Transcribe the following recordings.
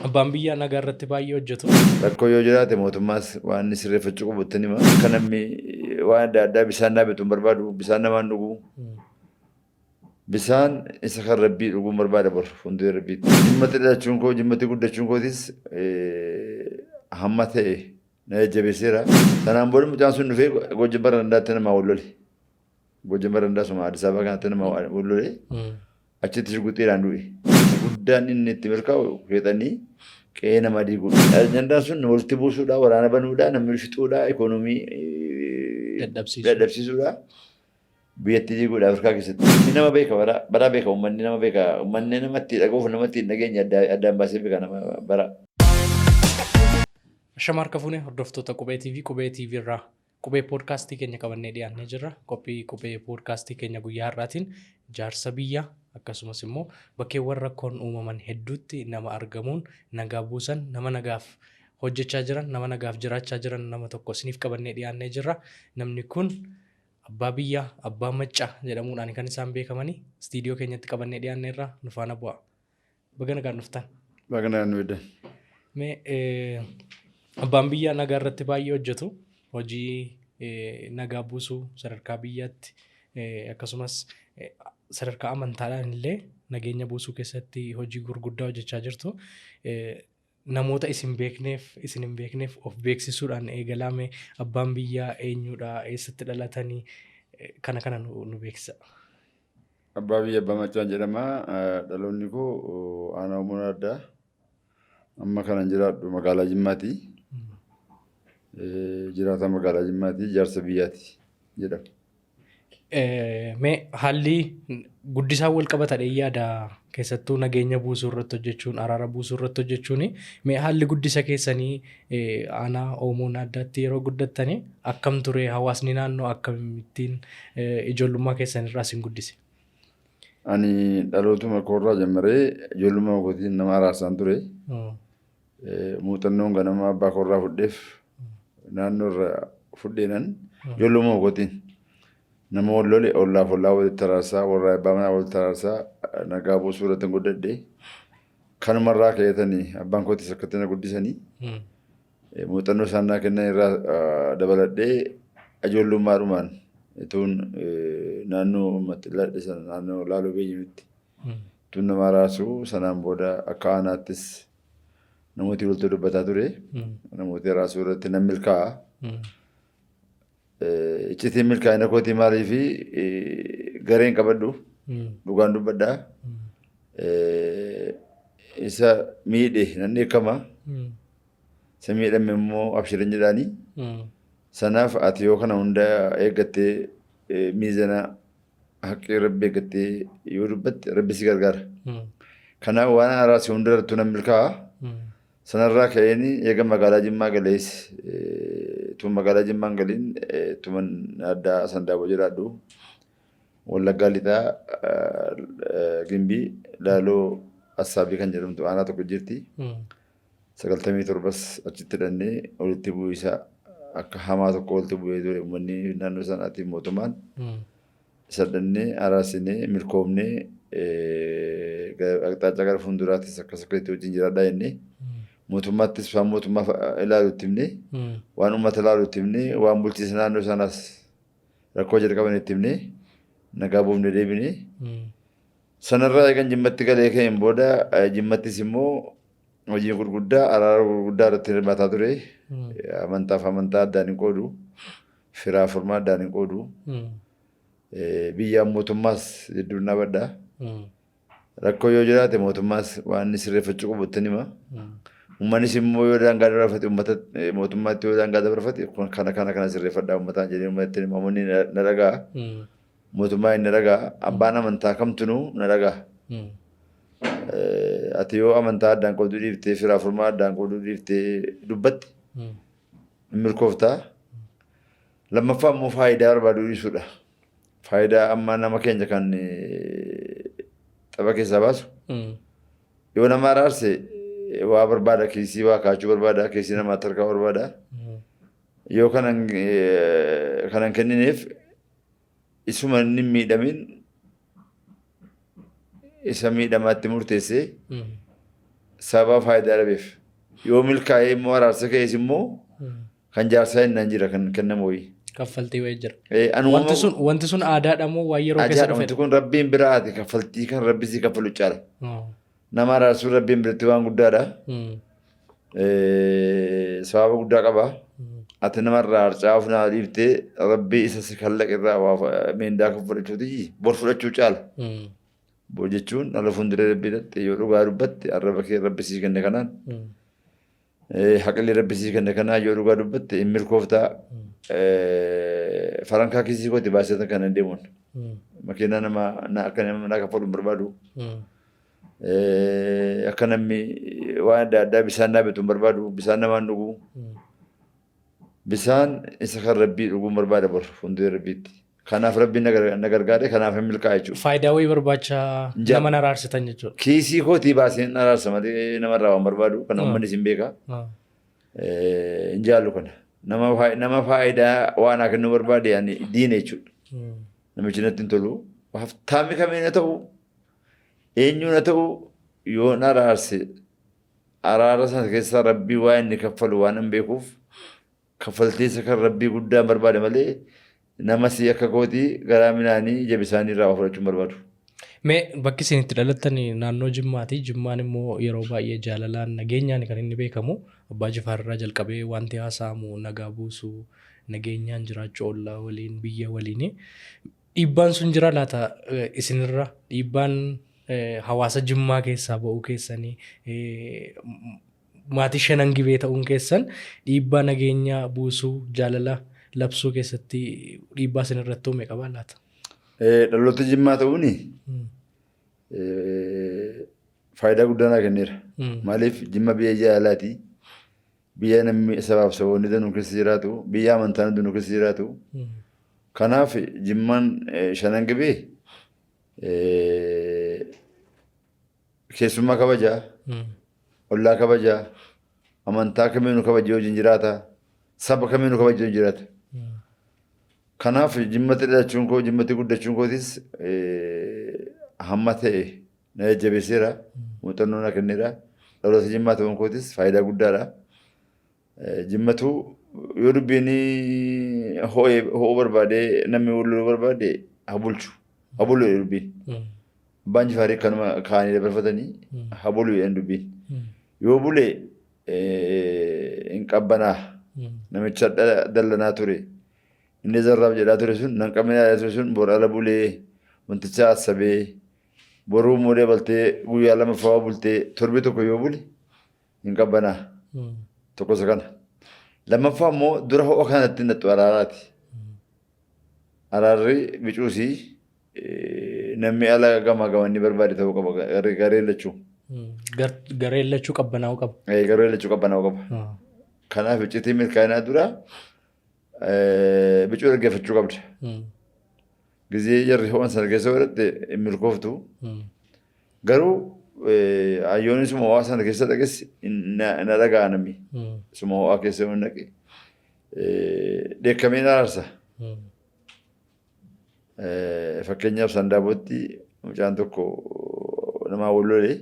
Abbaan biyyaa nagaa irratti baay'ee hojjetu. Rakkoo yoo jiraate mootummaas waan inni sirreeffachuu qabu ittiin hima. Akka namni waan adda addaa bishaan dhaabetu hin barbaadu. Bishaan namaan dhugu. Bishaan isa kan rabbii dhuguu hin barbaada bor fuuldura rabbiitti. Jimmatti dhalachuun koo jimmatti guddachuun kootis hamma ta'e na jajjabeesseera. Sanaan booda mucaan sun dhufee Gojja Barandaatti namaa wal lole. Gojja Barandaa suma Addis Ababaa kanatti namaa wal lole. Achitti shugguxiidhaan du'e. Guddaan inni itti milkaa'u seexanii qe'ee namaa diiguudha. Ajandaan sun walitti buusuudha, waraana banuudha, namni fixuudha, ikoonoomii Dadhabsiisuu. dadhabsiisuudha. Biyyattii diiguudha Afrikaa keessatti. Inni nama beeka baraa, baraa beeka uummanni nama beeka. Uummanni namatti dhaga'uuf namatti hin dhageenye addaan baasee beeka nama baraa. Ashama harka fuune hordoftoota Qubee TV, Qubee TV irraa Qubee Poodkaastii keenya qabannee dhiyaannee jirra. Qophii Qubee Poodkaastii keenya guyyaa har'aatiin jaarsa biyyaa akkasumas immoo bakkeewwan rakkoon uumaman hedduutti nama argamuun nagaa buusan, nama nagaaf hojjechaa jiran, nama nagaaf jiraachaa jiran nama tokko isiniif qabannee dhiyaannee jirra. Namni kun Abbaa Biyyaa, Abbaa Maccaa jedhamuudhaan kan isaan beekamani. Istiidiyoo keenyatti qabannee dhiyaanneerra, nu faana bu'aa. Baga nagaan dhuftan. Baga nagaan nu eeddan. Mee abbaan biyyaa nagaa irratti baay'ee hojjetu. Hojii nagaa buusuu sadarkaa biyyaatti akkasumas sadarkaa amantaadhaan illee nageenya buusuu keessatti hojii gurguddaa hojjechaa jirtu. Namoota isin beekneef isin hin beekneef of beeksisuudhaan eegalaa mee abbaan biyyaa eenyudha eessatti dhalatanii kana kana nu beeksisa. Abbaa biyya Abbaa Maccaan jedhama. Dhaloonni koo aanaa Oomoo Addaa. Amma kanan jiraadhu magaalaa Jimmaati. Jiraataa magaalaa Jimmaati. Jaarsa biyyaati jedhama. Mee haalli guddisaan wal qabata dhee yaada keessattuu nageenya buusuu irratti hojjechuun araara buusuu irratti hojjechuun mee haalli guddisa keessanii aanaa Oomoo Naaddaatti yeroo guddattanii akkam ture hawaasni naannoo akkamittiin ijoollummaa keessan irraa isin guddise? Ani dhalootuma koorraa jammaree ijoollummaa kootiin nama araarsaan ture. Muuxannoon ganama abbaa koorraa fudheef naannoo irra fudheenan ijoollummaa kootiin nama wal lole ollaaf ollaa walitti araarsaa warraa abbaa manaa walitti araarsaa nagaa buusuu irratti guddadhe. Kanumarraa ka'eetanii abbaan kootis akkatti na guddisanii muuxannoo isaan naa kennan irraa dabaladhee ijoollummaadhumaan ituun naannoo uummatti ladhe sana naannoo laaloo beenyuutti tun nama araarsu sanaan booda akka aanaattis namooti walitti dubbataa ture. Namooti araasuu irratti nan milkaa'a. Iccitiin milkaa'ina kootii maalii fi gareen qabadhu dhugaan dubbadha. Isa miidhe nan dheekkama. Isa miidhame immoo abshirin jedhaani. Sanaaf ati yoo kana hunda eeggattee miizana haqqii rabbi eeggattee yoo dubbatte rabbi si gargaara. Kanaaf waan araarse hunda irrattuu nan milkaa'a. Sanarraa ka'een eega magaalaa Jimmaa galees tun magaalaa Jimmaa hin galiin tuman addaa Sandaaboo jiraadhu. Wallaggaa lixaa Gimbii Laaloo Assaabii kan jedhamtu aanaa tokko jirti. 97s achitti hidhannee walitti bu'iisa akka hamaa tokko walitti bu'ee ture uummanni naannoo sanaatiin mootummaan isa hidhannee araarsinee milkoomnee aqxaacaa gara fuulduraattis akkas akkasitti wajjin jiraadhaa jennee mootummaattis waan mootummaa ilaalu itti himnee waan uummata ilaalu itti himnee waan bulchiinsa naannoo sanaas rakkoo jalqaban itti himnee nagaa buufnee deebinee Sanarraa eegan Jimmatti galee ka'een booda Jimmattis immoo hojii gurguddaa araara gurguddaa irratti hirmaataa ture. Amantaaf amantaa addaan hin qoodu. Firaaf furmaa addaan hin qoodu. Biyyaan mootummaas jidduun dhaabadha. Rakkoo yoo jiraate mootummaas waan inni sirreeffachuu qabu ittiin hima. Uummannis immoo yoo daangaa dabarfate uummata mootummaatti yoo daangaa dabarfate kun kana kana kana sirreeffadhaa uummataan jedhee uummatatti hima. Uummanni na dhaga'a. Mootummaa inni dhaga'a. Abbaan amantaa kamtunuu na dhaga'a. Ati yoo amantaa addaan qooduu dhiiftee firaa furmaa addaan qooduu dhiiftee dubbatte hin milkooftaa. Lammaffaa immoo faayidaa barbaaduu dhiisuudha. Faayidaa amma nama keenya kan tapha keessaa baasu yoo nama araarse waa barbaada kiisii waa kaachuu barbaada kiisii namaatti harkaa barbaada. Yoo kanan kanan kennineef isuma inni hin miidhamin isa miidhamaatti murteessee Sababa faayidaa dhabeef. Yoo milkaa'ee immoo araarsa ka'es immoo kan jaarsaa hinnaan jira kan kennamu wayii. Kaffaltii wayii jira. Wanti sun wanti sun aadaadha moo waan yeroo keessa Ajaa'idha wanti dhufedha? kun rabbiin biraati kaffaltii kan rabbi sii kaffalu caala. Nama araarsuun rabbiin biratti waan guddaadha. Sababa guddaa qaba. Ati namarraa harcaa of naa dhiiftee rabbii isa si kallaqe irraa waa meendaa kan fudhachuuti bor fudhachuu caala. Bor jechuun dhala fuulduree rabbii dhatte yoo dhugaa dubbatte arraba kee rabbi sii kenne kanaan haqillee rabbi sii kenne kanaan yoo dhugaa dubbatte hin milkooftaa. Farankaa kiisii kooti baasee kan hin deemuun. Makiinaa nama akka nama naa kaffalu hin barbaadu. Akka namni waan adda addaa bishaan naa bitu hin barbaadu. Bishaan namaan dhugu. Bishaan isa kan rabbii dhuguu hin barbaada bor fuulduree rabbiitti. Kanaaf rabbiin na gargaare kanaaf hin milkaa'a jechuudha. Faayidaa wayii barbaacha nama na araarsitan jechuudha. Kiisii kootii baaseen araarsa malee namarraa waan barbaadu kana uummanni isin beeka. Hin jaallu kana. Nama faayidaa waan haa kennuu barbaade ani diina jechuudha. Namichi natti hin tolu. Haftaami kamiin haa ta'u eenyuun haa ta'u yoon araarse araara sana keessaa rabbii waa inni kaffalu waan hin beekuuf kaffaltii isa kan rabbii guddaan barbaade malee nama si akka kootii garaa minaanii ija bisaanii irraa waa fudhachuu hin barbaadu. Mee bakki isin itti dhalattan naannoo Jimmaati. Jimmaan immoo yeroo baay'ee jaalalaan nageenyaan kan inni beekamu. Abbaa Jifaar irraa jalqabee wanti haasa'amu nagaa buusuu, nageenyaan jiraachuu ollaa waliin, biyya waliini. Dhiibbaan sun jira laata isinirra? Dhiibbaan hawaasa Jimmaa keessaa ba'uu keessanii maatii shanan gibee ta'uun keessan dhiibbaa nageenya buusuu, jaalala labsuu keessatti dhiibbaa isinirratti uume qabaa laata? Dhaloota Jimmaa ta'uun faayidaa guddaa naa kenneera. Maaliif Jimma biyya jaalalaati. Biyya namni sabaaf saboonni danuu keessa jiraatu, biyya amantaan danuu keessa jiraatu. Kanaaf Jimmaan shanan gibee keessummaa kabajaa, ollaa kabajaa, amantaa kamiinuu kabajee wajjin jiraata, saba kamiinuu kabajee wajjin jiraata. Kanaaf Jimmatti dhalachuun koo, Jimmatti guddachuun kootis hamma ta'e na jajjabeesseera, muuxannoo na kenneera. Dhaloota Jimmaa ta'uun kootis faayidaa guddaadha. Jimmatu yoo dubbiin ho'ee ho'uu barbaade namni wal loluu barbaade haa bulchu. Haa bulu jedhe dubbiin. Abbaan Jifaarii akkanuma kaa'anii dabarfatanii haa bulu jedhan dubbiin. Yoo bule hin qabbanaa. Namicha dallanaa ture. Inni zarraaf jedhaa ture sun nan qabnee jedhaa ture sun bor ala bulee wanticha assabee boruu immoo dabaltee guyyaa lamaffaa bultee torbee tokko yoo bule hin qabbanaa. Tokko isa kana. Lammaffaa immoo dura ho'a kanatti nattu araaraati. Araarri bicuusii namni ala gamaa gamanni barbaade ta'uu qaba gareen lachuu. Gareen lachuu qabbanaa'uu qaba. Gareen lachuu qabbanaa'uu qaba. Kanaaf iccitii milkaa'inaa dura bicuu dhaggeeffachuu qabda. Gizee jarri ho'an sana keessa godhatte hin milkooftu. Garuu hayyoonni suma ho'aa sana keessa dhaqes na dhaga'a namni. Suma ho'aa keessa yoo dhaqe dheekkameen araarsa. Fakkeenyaaf Sandaabootti mucaan tokko namaa wal lolee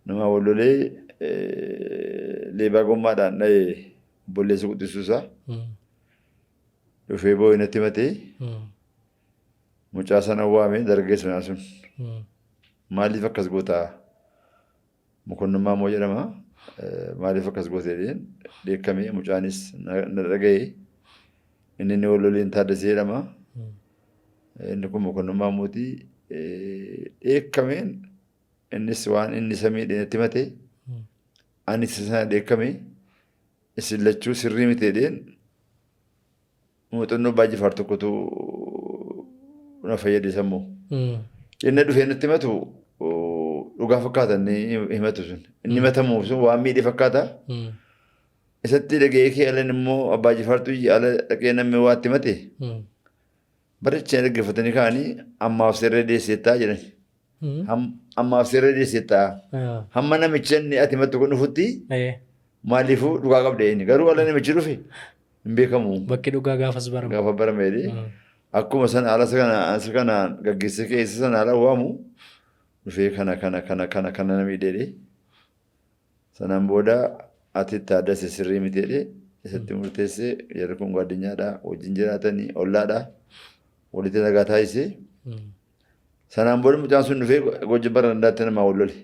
namaa wal lolee leebaa gommaadhaan dha'ee obboleessa quxisuu isaa dhufee boo'ee natti himatee mucaa sana waame dargaggeessa mucaan sun maaliif akkas gootaa Mokonnummaa immoo jedhama. Maaliif akkas goote jedheen dheekkamee mucaanis na dhaga'e. Inni inni wal loliin Taaddasee jedhama. Inni kun Mokonnummaa mootii dheekkameen innis waan inni isa miidhe natti himate. Anis isa sana dheekkame isin lachuu sirrii miti jedheen muuxannoo Abbaa Jifaar tokkotu na fayyade sammuu. Inni dhufee natti himatu dhugaa fakkaata inni himatu sun. Inni himatamu sun waan miidhe fakkaata. Isatti dhaga'ee kee alan immoo Abbaa Jifaartu ala dhaqee namni waa itti himate. Baricha dhaggeeffatanii ka'anii ammaaf sirree deesseettaa jedhan. Ammaaf sirree deesseettaa. Hamma namicha inni ati himattu kun dhufutti maaliifuu dhugaa qabda inni. Garuu ala namichi dhufe hin beekamu. Bakki dhugaa gaafas barama. Gaafa barame jedhee akkuma sana haala isa kana isa kanaan gaggeessee keessa sana haala waamu dhufee kana kana kana kana kana na miidhee jedhee. Sanaan booda ati Taaddasee sirrii miti jedhee isatti murteessee, jarri kun gaaddinyaadha, wajjin jiraatanii, ollaadha, walitti nagaa taasisee. Sanaan booda mucaan sun dhufee Gojja Barandaatti namaa wal lole.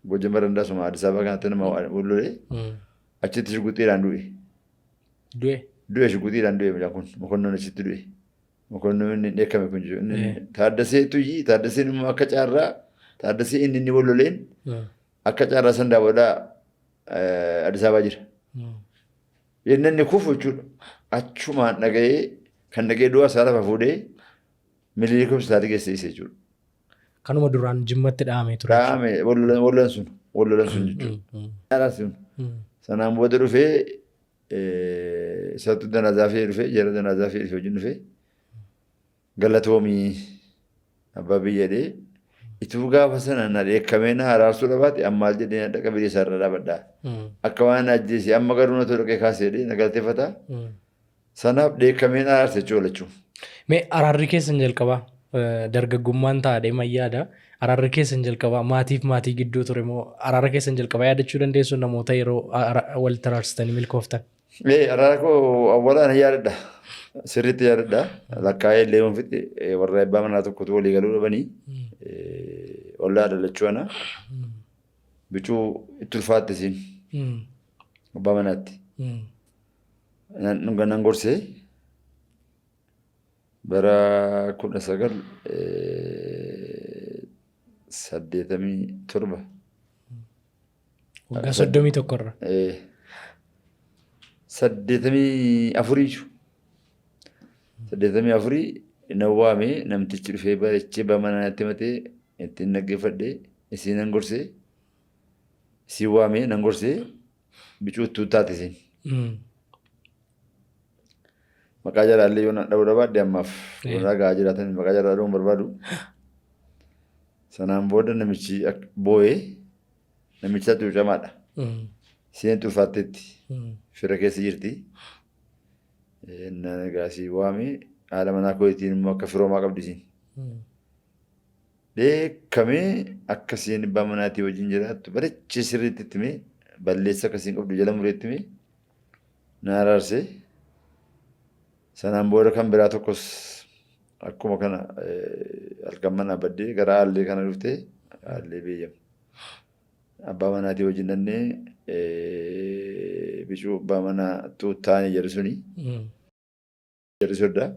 Gojja Barandaa suma Addis Ababa kanatti namaa wal lole. Achitti shugguxiidhaan du'e. Du'e. Du'e, shugguxiidhaan du'e mucaan kun. Mokonnoon achitti du'e. Mokonnoon inni dheekkame kun jiru. Taaddasee tuyyi, Taaddaseen immoo akka caarraa, Taaddasee inni wal loleen akka caarraa san daawwadhaa Addis Ababaa jira. Inni kufu jechuudha. Achumaan dhaga'ee kan dhaga'ee du'a isaa lafa fuudhee Minilik hospitaala geesse isa jechuudha. Kanuma duraan Jimmatti dhahamee ture. Dhahamee wal lolan sun, wal lolan sun jechuudha. Sun. Sanaan booda dhufee isatu Danazaafee dhufee, jara Danazaafee dhufee wajjin dhufee, "Galatoomii abbaa biyya," jedhee. Ituu gaafa sana na dheekkamee na araarsuu dhabaate, ammaal jedhee na dhaqa biyya isaarra dhaabadhaa. Akka waan na ajjeese, amma garuu na dhaqee kaasee jedhee na galateeffata. Sanaaf dheekkamee na araarse jechuudha lachuu. Mee araarri keessan jalqabaa dargaggummaan taa'ee mayyaadha. Araarri keessan jalqabaa maatiif maatii gidduu ture moo araara keessan jalqabaa yaadachuu dandeessu, namoota yeroo walitti araarsitanii milkooftan? Araara koo awwalaan yaadadha. Sirriitti yaadadha. Lakkaa'ee illee yoon fixe, warra abbaa manaa tokkotu walii galuu dhabanii, ollaa dhalachuu ana. Bicuu itti ulfaatte isiin abbaa manaatti. Nan gorsee bara 1987. Waggaa 31 irra. 84 jechuudha. 84 na waamee, namtichi dhufee bareechee abbaa manaa natti himatee, ittiin dhaggeeffadhee, isiin nan gorsee, isiin waamee nan gorsee, bicuu ittuu taate isiin. Maqaa jalaallee yoo na dha'uu dhabaadhe, ammaaf warra gahaa jiraatan maqaa jalaa dha'uu hin barbaadu. Sanaan booda namichi boo'ee, namicha cuucamaadha. Isheen ulfaatteetti fira keessa jirti. Naan egaa asii waamee, haadha manaa kootiin immoo akka firoomaa qabdi isiin. Dheekkamee akka isheen abbaa manaatii wajjin jiraattu bareechee sirriitti itti himee, balleessa akka isheen qabdu jala mureetti himee, na araarsee. Sanaan booda kan biraa tokkos akkuma kana halkan manaa baddee gara aallee kana dhuftee, aallee beeyyamu. Abbaa manaatii wajjin dhannee, bicuu abbaa manaa tuuttaanii jedhu suni, jarri soddaa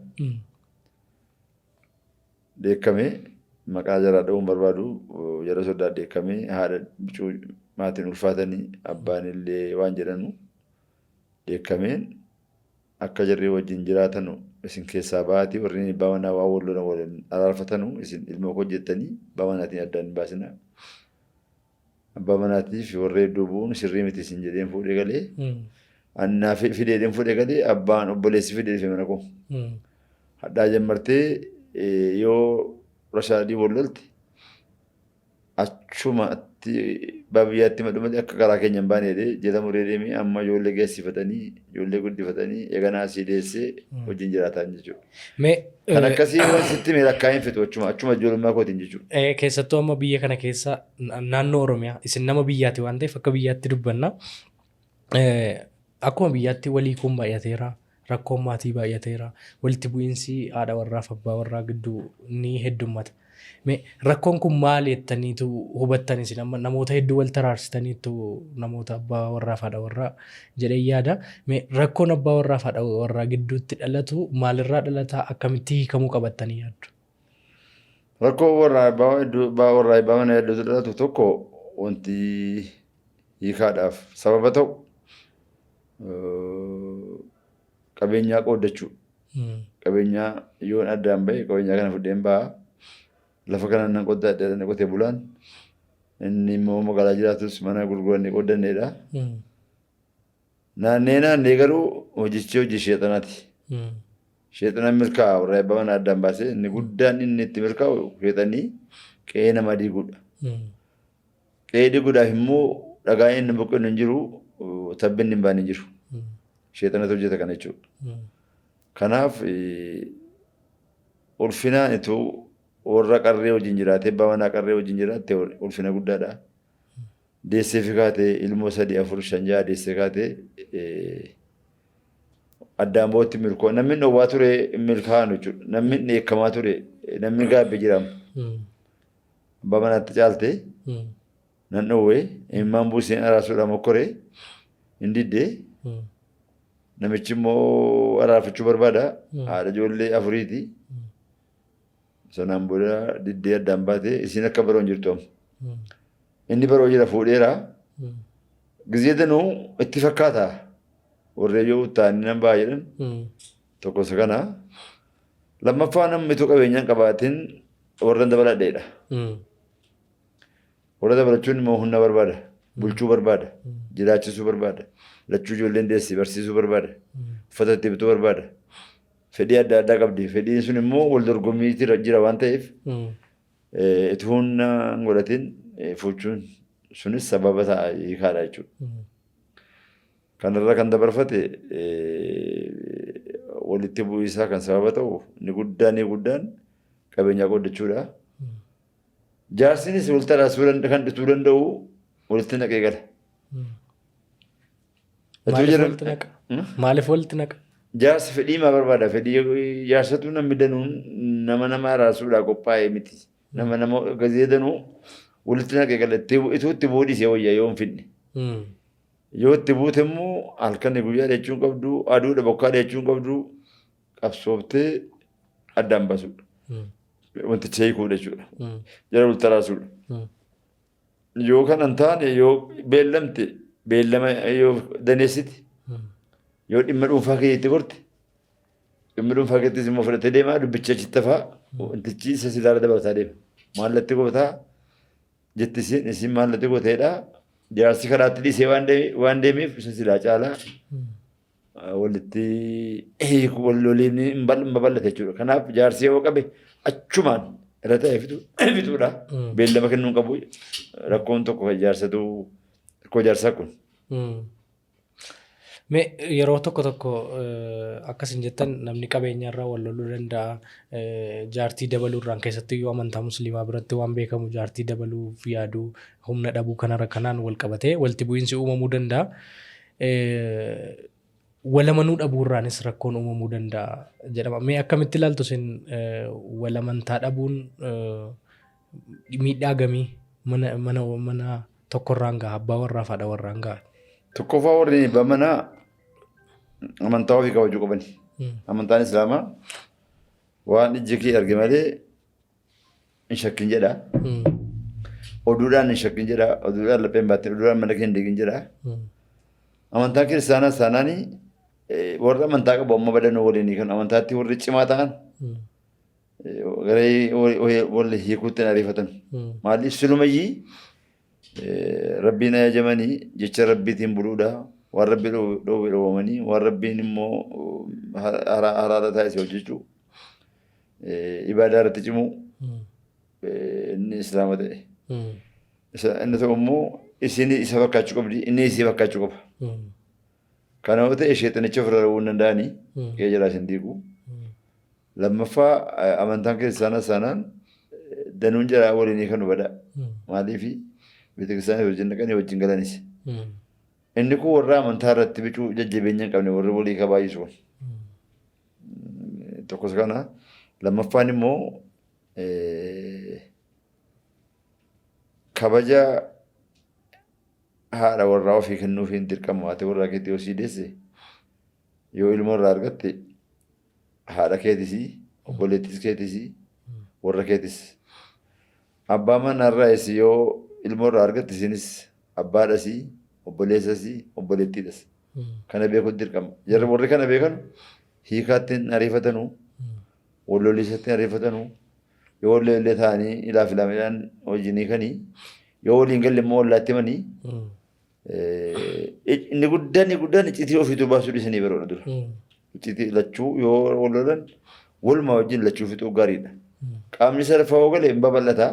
dheekkamee, maqaa jaraa dha'uun barbaadu, jara soddaa dheekkamee, haadha bicuu maatiin ulfaatanii, abbaan illee waan jedhanu, dheekkameen akka jarri wajjin jiraatanu, "Isin keessaa ba'aatii warreen abbaa manaa waan wal lolan waliin araarfatanu, isin ilmoo koo jettanii abbaa manaatiin addaan hin baasinaa. Abbaa manaatiif warra hedduu bu'uun sirrii miti isin," jedheen fuudhee galee, annaa fideedheen fuudhee galee, abbaan obboleessi fidee dhufe mana koo. Hadhaa jammartee yoo rashaadii wal lolte achumatti baabiyyaatti madhu malee akka karaa keenya hin baane jedhee jala muree deemee, amma ijoollee geessifatanii, ijoollee guddifatanii, eeganaa asii deessee wajjin jiraatan jechuudha. Mee Kan akkasii waan sitti mee lakkaa'een fixu achuma ijoollummaa kootiin jechuudha. Keessattuu amma biyya kana keessa, naannoo Oromiyaa, isin nama biyyaati waan ta'eef akka biyyaatti dubbanna. Akkuma biyyaatti walii kun baay'ateera. Rakkoon maatii baay'ateera. Walitti bu'iinsi haadha warraaf abbaa warraa gidduu ni heddummata. Mee rakkoon kun maali jettaniitu hubattan isin amma namoota hedduu walitti araarsitaniitu, namoota abbaa warraaf haadha warraa jedhee yaada. Mee rakkoon abbaa warraaf haadha warraa gidduutti dhalatu maalirraa dhalata, akkamitti hiikamuu qabattanii yaaddu? Rakkoo warraa abbaa hedduu, abbaa warraa abbaa mana hedduutu dhalatu tokko, wanti hiikaadhaaf sababa ta'u qabeenyaa qooddachuu. Qabeenyaa yoon addaan bahe, qabeenyaa kana fudheen baha. Lafa kana nan qottadha jedhanii qotee bulaan. Inni immoo magaalaa jiraatus mana gurgurannee qooddanneedha. Naannee naannee garuu hojichi hojii sheexanaati. Sheexanaan milkaa'a, warra abbaa mana addaan baasee inni guddaan inni itti milkaa'u sheexanii qe'ee namaa diiguudha. Qe'ee diiguudhaaf immoo dhagaan inni buqqinu hin jiru, tabbi inni hin baane hin jiru. Sheexanatu hojjeta kana jechuudha. Kanaaf ulfinaan ituu warra qarree wajjin jiraatee, abbaa manaa qarree wajjin jiraatte, ulfina guddaadha. Deessee fi kaatee ilmoo sadii afur shan ja'a deessee kaatee addaan bootti milkoo namni dhowwaa ture milkaa'an jechuudha. Namni dheekkamaa ture namni gaabbe jiraama. Abbaa manaatti caaltee nan dhowwee imimmaan buuseen araarsuudhaan mokkoree hin diddee namichi immoo araarfachuu barbaada. Haadha ijoollee afuriiti. Sanaan booda diddee addaan baatee isiin akka baroo hin jirtu amma. Inni baroo jira fuudheera. Gizee danuu itti fakkaata. Warri yoo uttaanii nan ba'a jedhan tokko isa kana. Lammaffaa namni utuu qabeenya hin qabaatin warra dabaladheedha. Warra dabalachuun immoo humna barbaada. Bulchuu barbaada. Jiraachisuu barbaada. Lachuu ijoolleen deessi barsiisuu barbaada. Uffata itti bituu barbaada. Fedhii adda addaa qabdi. Fedhiin sun immoo wal dorgommii jira waan ta'eef utuu humna hin godhatin fuuchuun sunis sababa ta'a hiikaadha jechuudha. Kanarra kan dabarfate walitti bu'iisaa kan sababa ta'u inni guddaan inni guddaan qabeenyaa qooddachuudha. Jaarsinis walitti araarsuu kan dhituu danda'u walitti naqee gala. Utuu Maaliif jara- walitti naqa? Maaliif walitti naqa? Jaarsi fedhii maa barbaada? Fedhii jaarsatu namni danuun nama nama araarsuudhaa qophaa'e miti. Nama nama gazee danuu walitti naqee gala. Ituu itti bu'uu dhiisee wayya yoo hin fidne. Yoo itti buute immoo halkanii guyyaa jechuun qabdu, aduudha bokkaa jechuun qabdu qabsooftee addaan baasuudha. Wanticha hiikuudha jechuudha. Jara walitti araarsuudha. Yoo kana hin taane yoo beellamte beellama yoo daneessite yoo dhimma dhuunfaa kee itti gorte dhimma dhuunfaa keettis immoo fudhatee deemaa dubbicha achitti hafaa wantichi isa silaala dabalataa deema. Maallatti gootaa jetti isiin isiin maallatti gooteedha. Jaarsi karaatti dhiisee waan deemeef isa silaa caalaa walitti hiiku wal loliin hin babal'ate jechuudha. Kanaaf jaarsi yoo qabe achumaan irra ta'ee fixuudha. Beellama kennuu hin qabu. Rakkoon tokko kan jaarsatu rakkoo jaarsaa kun. Mee yeroo tokko tokko akkasin jettan namni qabeenya irraa wal loluu danda'a. Jaartii dabaluu irraan keessatti iyyuu amantaa musliimaa biratti waan beekamu jaartii dabaluuf yaaduu humna dhabuu kanarra kanaan wal qabatee walitti bu'iinsi uumamuu danda'a. Wal amanuu dhabuu irraanis rakkoon uumamuu danda'a jedhama. Mee akkamitti ilaaltu isin wal amantaa dhabuun miidhaa gamii mana mana mana tokkorraan gaha abbaa warraa fi haadha warraan gaha? Tokkoffaa warri abbaa manaa amantaa ofii kabajuu qabani. Amantaan Islaamaa waan ijji kee arge malee hin shakkin jedha. Oduudhaan hin shakkin jedha. Oduudhaan laphee hin baattin. Oduudhaan mana kee hin diigin jedha. Amantaan kiristaanaas taanaan warra amantaa qabu amma badanuu waliin kan amantaatti warri cimaa ta'an garee wal hiikuutti hin ariifatan. Maaliif silumayyii rabbiin ajajamanii jecha rabbiitiin buluudha. Waan rabbi dhoowwe dhoowwamanii waan rabbiin immoo haraara taasise hojjechuu. Ibaadaa irratti cimuu inni islaama ta'e. Inni tokko immoo isiin isa fakkaachuu qabdi inni isii fakkaachuu qaba. Kana yoo ta'e sheexanicha ofirra dhowwuu hin danda'anii qe'ee jalaa isin diigu. Lammaffaa amantaan kiristaanaa saanaan danuun jaraa waliinii kan hubadha. Maaliif beetekiristaanii wajjin dhaqanii wajjin galanis. Inni kun warra amantaa irratti bicuu jajjabeenya hin qabne warri walii kabaayisu kun. Tokkos kana. Lammaffaan immoo kabaja haadha warraa ofii kennuufiin dirqama haati warraa keetii yoo sii deesse yoo ilmoo irraa argatte haadha keetis obboleettis keetis warra keetis abbaa manarraayis yoo ilmoo irraa argatte isinis abbaadhas obboleessas obboleettiidhas. Kana beekuun dirqama. Jarri warri kana beekan hiikaatti hin ariifatanu, wal loliisatti hin ariifatanu, yoo wal illee ta'anii ilaaf ilaameedhaan wajjin hiikanii, yoo waliin galle immoo ollaatti himanii, inni guddaan inni guddaan iccitii ofiituu baasuu dhiisanii baroodha dura. Iccitii lachuu yoo wal lolan walumaa wajjin lachuu fixuu gaariidha. Qaamni sadaffaa yoo gale hin babal'ata.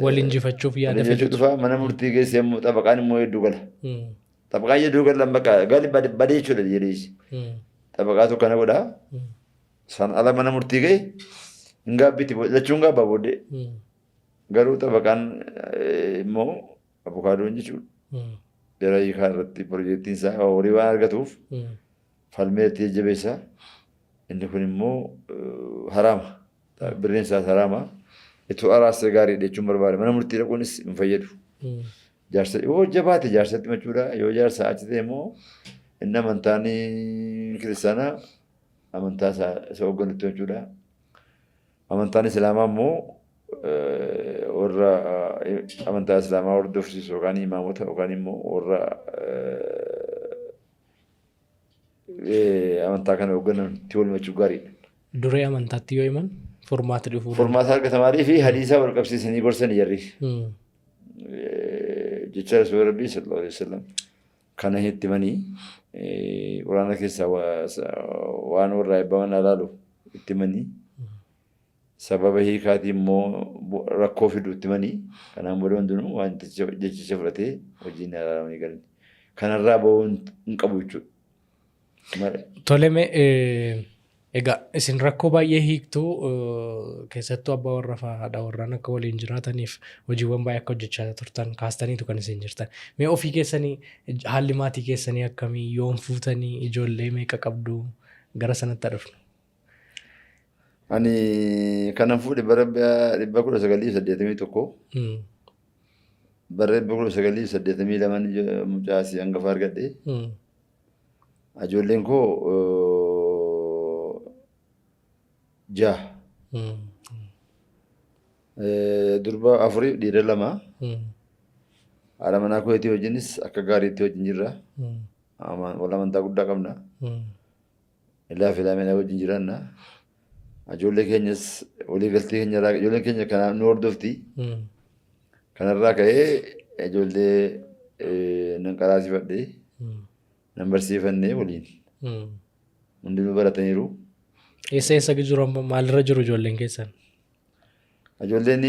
Wal injifachuuf yaada Wal injifachuu fidutu. dhufa mana murtii geesse immoo xabaqaan immoo hedduu gala. Xabaqaan hedduu galan bakka gali badee jechuudha jedheesi. Xabaqaatu kana godha. San ala mana murtii ga'e hin gaabbiti lachuun gaabbaa booddee. Garuu xabaqaan immoo abukaadoon jechuudha. Jara hiikaa irratti piroojeektiin isaa horii waan argatuuf falmee itti jajjabeessa. Inni kun immoo haraama. Birriin isaas haraama. Itoo araarsee gaariidha jechuun barbaada. Mana murtii dhaquunis hin fayyadu. Jaarsa yoo jabaate jaarsatti machuudha. Yoo jaarsa achi ta'e immoo inni amantaan kiristaanaa amantaa isaa isa hoogganutti machuudha. Amantaan Islaamaa immoo warra amantaa Islaamaa hordofsiisu yookaan imaamota yookaan immoo warra amantaa kana hooggananitti wal machuu gaariidha. Duree amantaatti yoo himan furmaati dhufuu danda'a. Furmaata argata maaliif hadiisa wal qabsiisanii gorsani jarri. Jecha Rasuula Rabbii sallallahu alaihi wasallam kana itti himanii quraana keessaa waan warraa eebbaman alaalu itti himanii sababa hiikaatii immoo rakkoo fidu itti himanii kanaan booda hundinuu waan jechicha fudhatee hojiin araaramanii galan. Kanarraa bahuu hin qabu jechuudha. Tole mee egaa isin rakkoo baay'ee hiiktu, keessattuu abbaa warraa fi haadha warraan akka waliin jiraataniif hojiiwwan baay'ee akka hojjechaa turtan kaastaniitu kan isin jirtan. Mee ofii keessanii haalli maatii keessanii akkamii, yoom fuutanii, ijoollee meeqa qabdu, gara sanatti haa dhufnu. Ani kanan fuudhe bara 1981, bara 1982 mucaa asii hangafa argadhe. Ijoolleen koo jaha. Durba afurii, dhiira lama. Haadha manaa kootii wajjinis akka gaariitti wajjin jirra. Wal amantaa guddaa qabna. Ilaa fi ilaamee wajjin jiraanna. Ijoollee keenyas walii galtee keenya irraa ijoolleen keenya kana nu hordofti. Kanarraa ka'ee ijoollee nan qaraasifadhe, nan barsiifannee waliin hundinuu barataniiru. Eessa eessa jiru amma, maalirra jiru ijoolleen keessan? Ijoolleen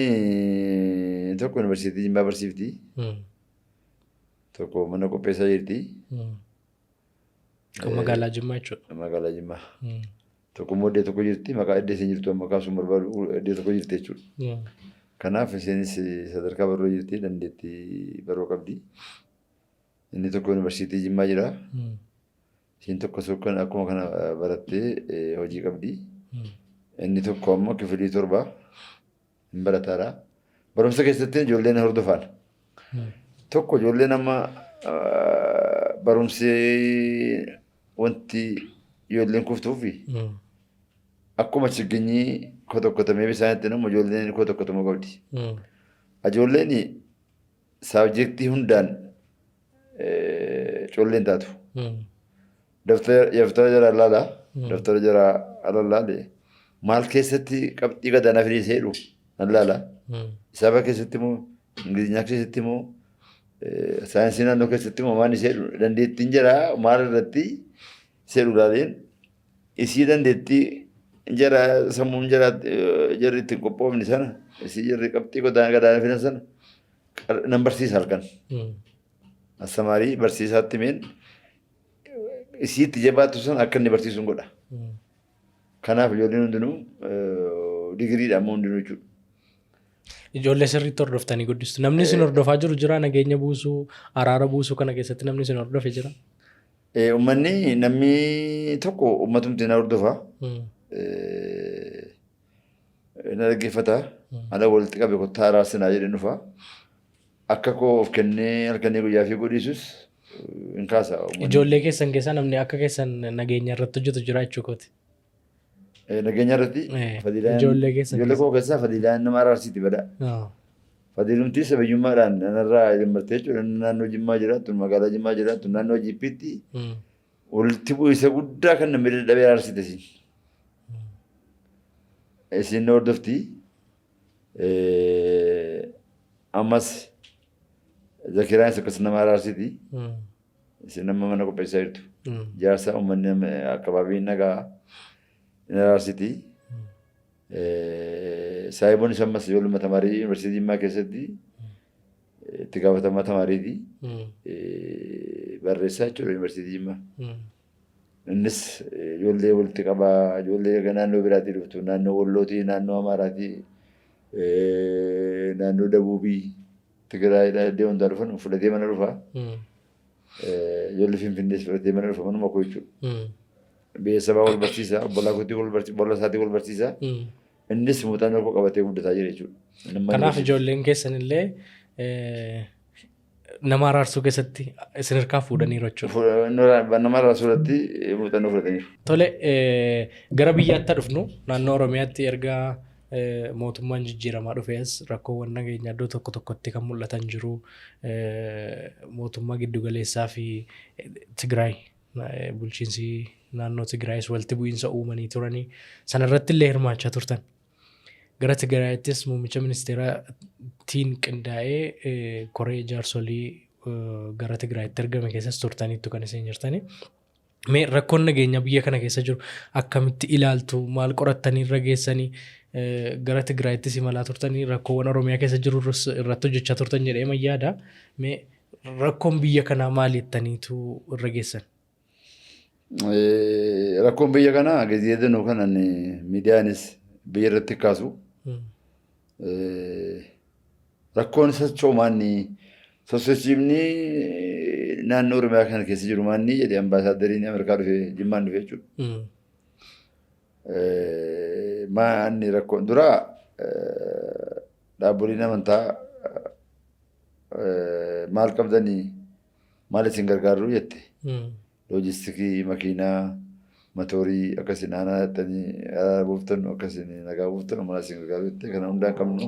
tokko yuunivarsiitii Jimmaa barsiifti. Tokko mana qopheessaa jirti. Kan magaalaa Jimmaa jechuudha. Magaalaa Jimmaa. Tokko immoo iddoo tokko jirti. Maqaa iddoo isheen jirtu amma kaasuun barbaadu, iddoo tokko jirti jechuudha. Kanaaf isheenis sadarkaa barroo jirti, dandeettii baroo qabdi. Inni tokko yuunivarsiitii Jimmaa jira. Isheen tokko tokko akkuma kana barattee hojii qabdi. Inni tokko ammoo kifilii 7 hin barataadha. Barumsa keessatti ijoolleen hordofaan. Tokko ijoolleen amma barumsi wanti ijoolleen kuftuufi akkuma chiginyii kotokkotamee bishaan itti namu ijoolleen kotokkotamuu qabdi. Ijoolleen saabjektii hundaan colleen taatu. Daftara jaraa laala. Daftara jaraa ala laale. Maal keessatti qabxii gadaanaa fidee seedhu nan laala. Hisaaba keessatti moo, Ingiliziyaa keessatti moo, saayinsii naannoo keessatti moo, maal seedhu, dandeettiin jaraa maal irratti seedhu laaleen isii dandeettii jara sammuun jara jarri ittiin qophoofne sana, isii jarri qabxii gadaanaa fidan sana nan barsiisa halkan. Astamaarii barsiisaatti meen isiitti jabaattu sana akka inni barsiisuun godha. Kanaaf ijoolleen hundinuu digiriidha amma hundinuu jechuudha. Ijoollee sirriitti hordoftanii guddistu. Namni isin hordofaa jiru jira, nageenya buusuu, araara buusuu kana keessatti namni isin hordofe jira? Uummanni namni tokko uummatumti na hordofa. Na dhaggeeffata. Ala walitti qabe kottaa araarsinaa jedhee dhufa. Akka koo of kennee halkanii guyyaa fiiguu dhiisus hin kaasa. Ijoollee keessan keessaa namni akka keessan nageenya irratti hojjetu jira jechuu kooti. Nageenya irratti ijoollee keessan ijoollee koo keessaa Fadiilaan nama araarsiti badaa. Fadiilumti sabayyummaadhaan nanarraa jammartee jechuudha. Naannoo Jimmaa jiraattu, magaalaa Jimmaa jiraattu, naannoo Jippiitti walitti bu'iinsa guddaa kan namni dadhabee araarsite isin. Isin na hordofti. Ammas Zakiraanis akkas nama araarsiti. Isin amma mana qopheessaa jirtu. Jaarsa uummanni akkabaabiin nagaa hin araarsiti. Saahiboon isa ammas ijoolluma tamaarii yuunivarsiitii Jimmaa keessatti itti gaafatamaa tamaariiti. Barreessaa jechuudha yuunivarsiitii Jimmaa. Innis ijoollee walitti qabaa, ijoollee naannoo biraatii dhuftu, naannoo Wallootii, naannoo Amaaraatii. Naannoo Dabuubii Tigraayidhaa iddoo hundaa dhufan fudhatee mana dhufa. Ijoollee Finfinnees fudhatee mana dhufa manuma koo jechuudha. Biyya sabaa wal barsiisa, obbolaa kootii wal barsiisa, obbolaa isaatii wal barsiisa. Innis muuxannoo koo qabatee guddataa jira jechuudha. Nama Kanaaf ijoolleen keessan illee nama araarsuu keessatti isin harkaa fuudhaniiru jechuudha. Nama araarsuu irratti muuxannoo fudhataniiru. Tole, gara biyyaatti haa dhufnu. Naannoo Oromiyaatti erga mootummaan jijjiiramaa dhufee as rakkoowwan nageenyaa iddoo tokko tokkotti kan mul'atan jiru. Mootummaa giddugaleessaa fi Tigraay, bulchiinsi naannoo Tigraayis walitti bu'iinsa uumanii turanii sanarratti illee hirmaachaa turtan. Gara Tigraayittis muummicha ministeeraatiin qindaa'ee koree jaarsolii gara Tigraayitti ergame keessas turtaniittu kan isin jirtani. Mee rakkoon nageenyaa biyya kana keessa jiru akkamitti ilaaltu? Maal qorattanii irra geessanii gara Tigraayittis imalaa turtanii rakkoowwan Oromiyaa keessa jiru irratti hojjechaa turtan jedhee yaada. Mee rakkoon biyya kanaa maali jettaniitu irra geessan? Rakkoon biyya kanaa gizee danuu kanan miidiyaanis biyya irratti kaasu. Rakkoon socho'u maanni sosochiifni naannoo Oromiyaa kana keessa jiru maanni jedhe ambaasaaddariin Ameerikaa dhufee Jimmaan dhufee jechuudha. Maanni rakkoon dura dhaabboliin amantaa maal qabdanii maal isin gargaarru jette. Loojistikii, makiinaa, matoorii akkasiin aanaa jettanii araara buuftan, akkasiin nagaa buuftan maal isin gargaaru jette. Kana hundaa hin qabnu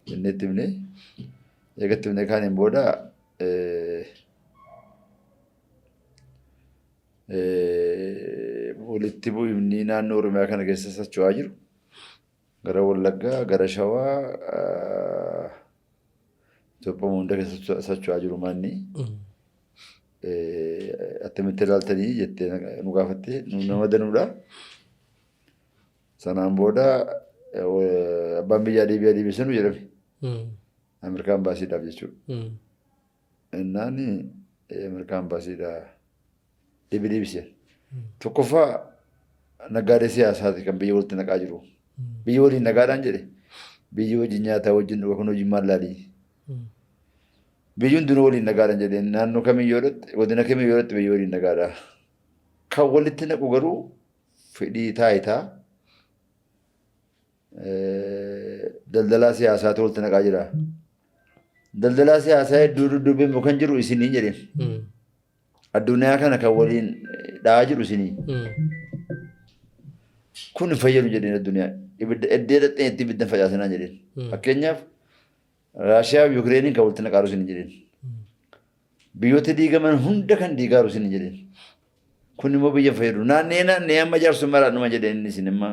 jennee itti himne. Eega itti himne kaaniin booda walitti bu'imni naannoo Oromiyaa kana keessa socho'aa jiru gara Wallaggaa, gara Shawaa, Itoophiyaa hunda keessa socho'aa jiru manni. Attamitti ilaaltanii jettee nu gaafatte, nu nama danuudha. Sanaan booda abbaan biyyaa deebi'aa deebisee nu jedhame. Ameerikaa ambaasiidhaaf jechuudha. Innaan Ameerikaa ambaasiidhaa deebii deebiseen. Tokkoffaa, naggaadee siyaasaati kan biyya walitti naqaa jiru. Biyya waliin nagaadhaan jedhe. Biyyi wajjin nyaataa, wajjin dhuga, kun wajjin maal laalii? Biyyi hundinuu waliin nagaadhaan jedheen. Naannoo kamiyyuu irratti, godina kamiyyuu irratti biyyi waliin nagaadha. Kan walitti naqu garuu fedhii taayitaa daldalaa siyaasaatu walitti naqaa jira. Daldalaa siyaasaa hedduu dudduubee immoo kan jiru isinii jedheen. Addunyaa kana kan waliin dha'aa jiru isinii. Kun hin fayyadu jedheen addunyaa. Ibidda eddee dhaqxee itti ibidda hin facaasinaa jedheen. Fakkeenyaaf, Raashiyaa fi Yukireeniin kan walitti naqaaru isinii jedheen. Biyyoota diigaman hunda kan diigaaru isinii jedheen. Kun immoo biyya hin fayyadu. Naannee naannee amma jaarsummaadhaan dhuma jedheen. Inni isin amma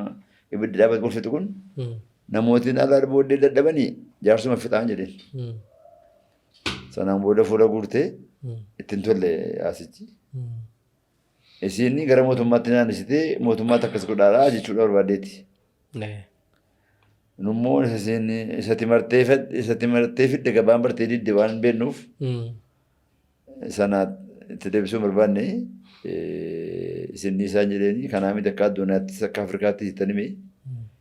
ibidda dhaabatu golfitu kun namootiin alaa booddee dadhabanii jaarsuma fixaan jedheen. Sanaan booda fuula guurtee ittiin tolle haasichi. Isiin gara mootummaatti naannessitee mootummaatti akkas godhaadhaa jechuudha barbaaddeeti. Nummoo isiin isatti martee fidde gabaan bartee didde waan beeknuuf sana itti deebisuu hin barbaanne. Isin isaan jedheeni kanaa miti, akka addunyaattis akka Afrikaattis jettanii mee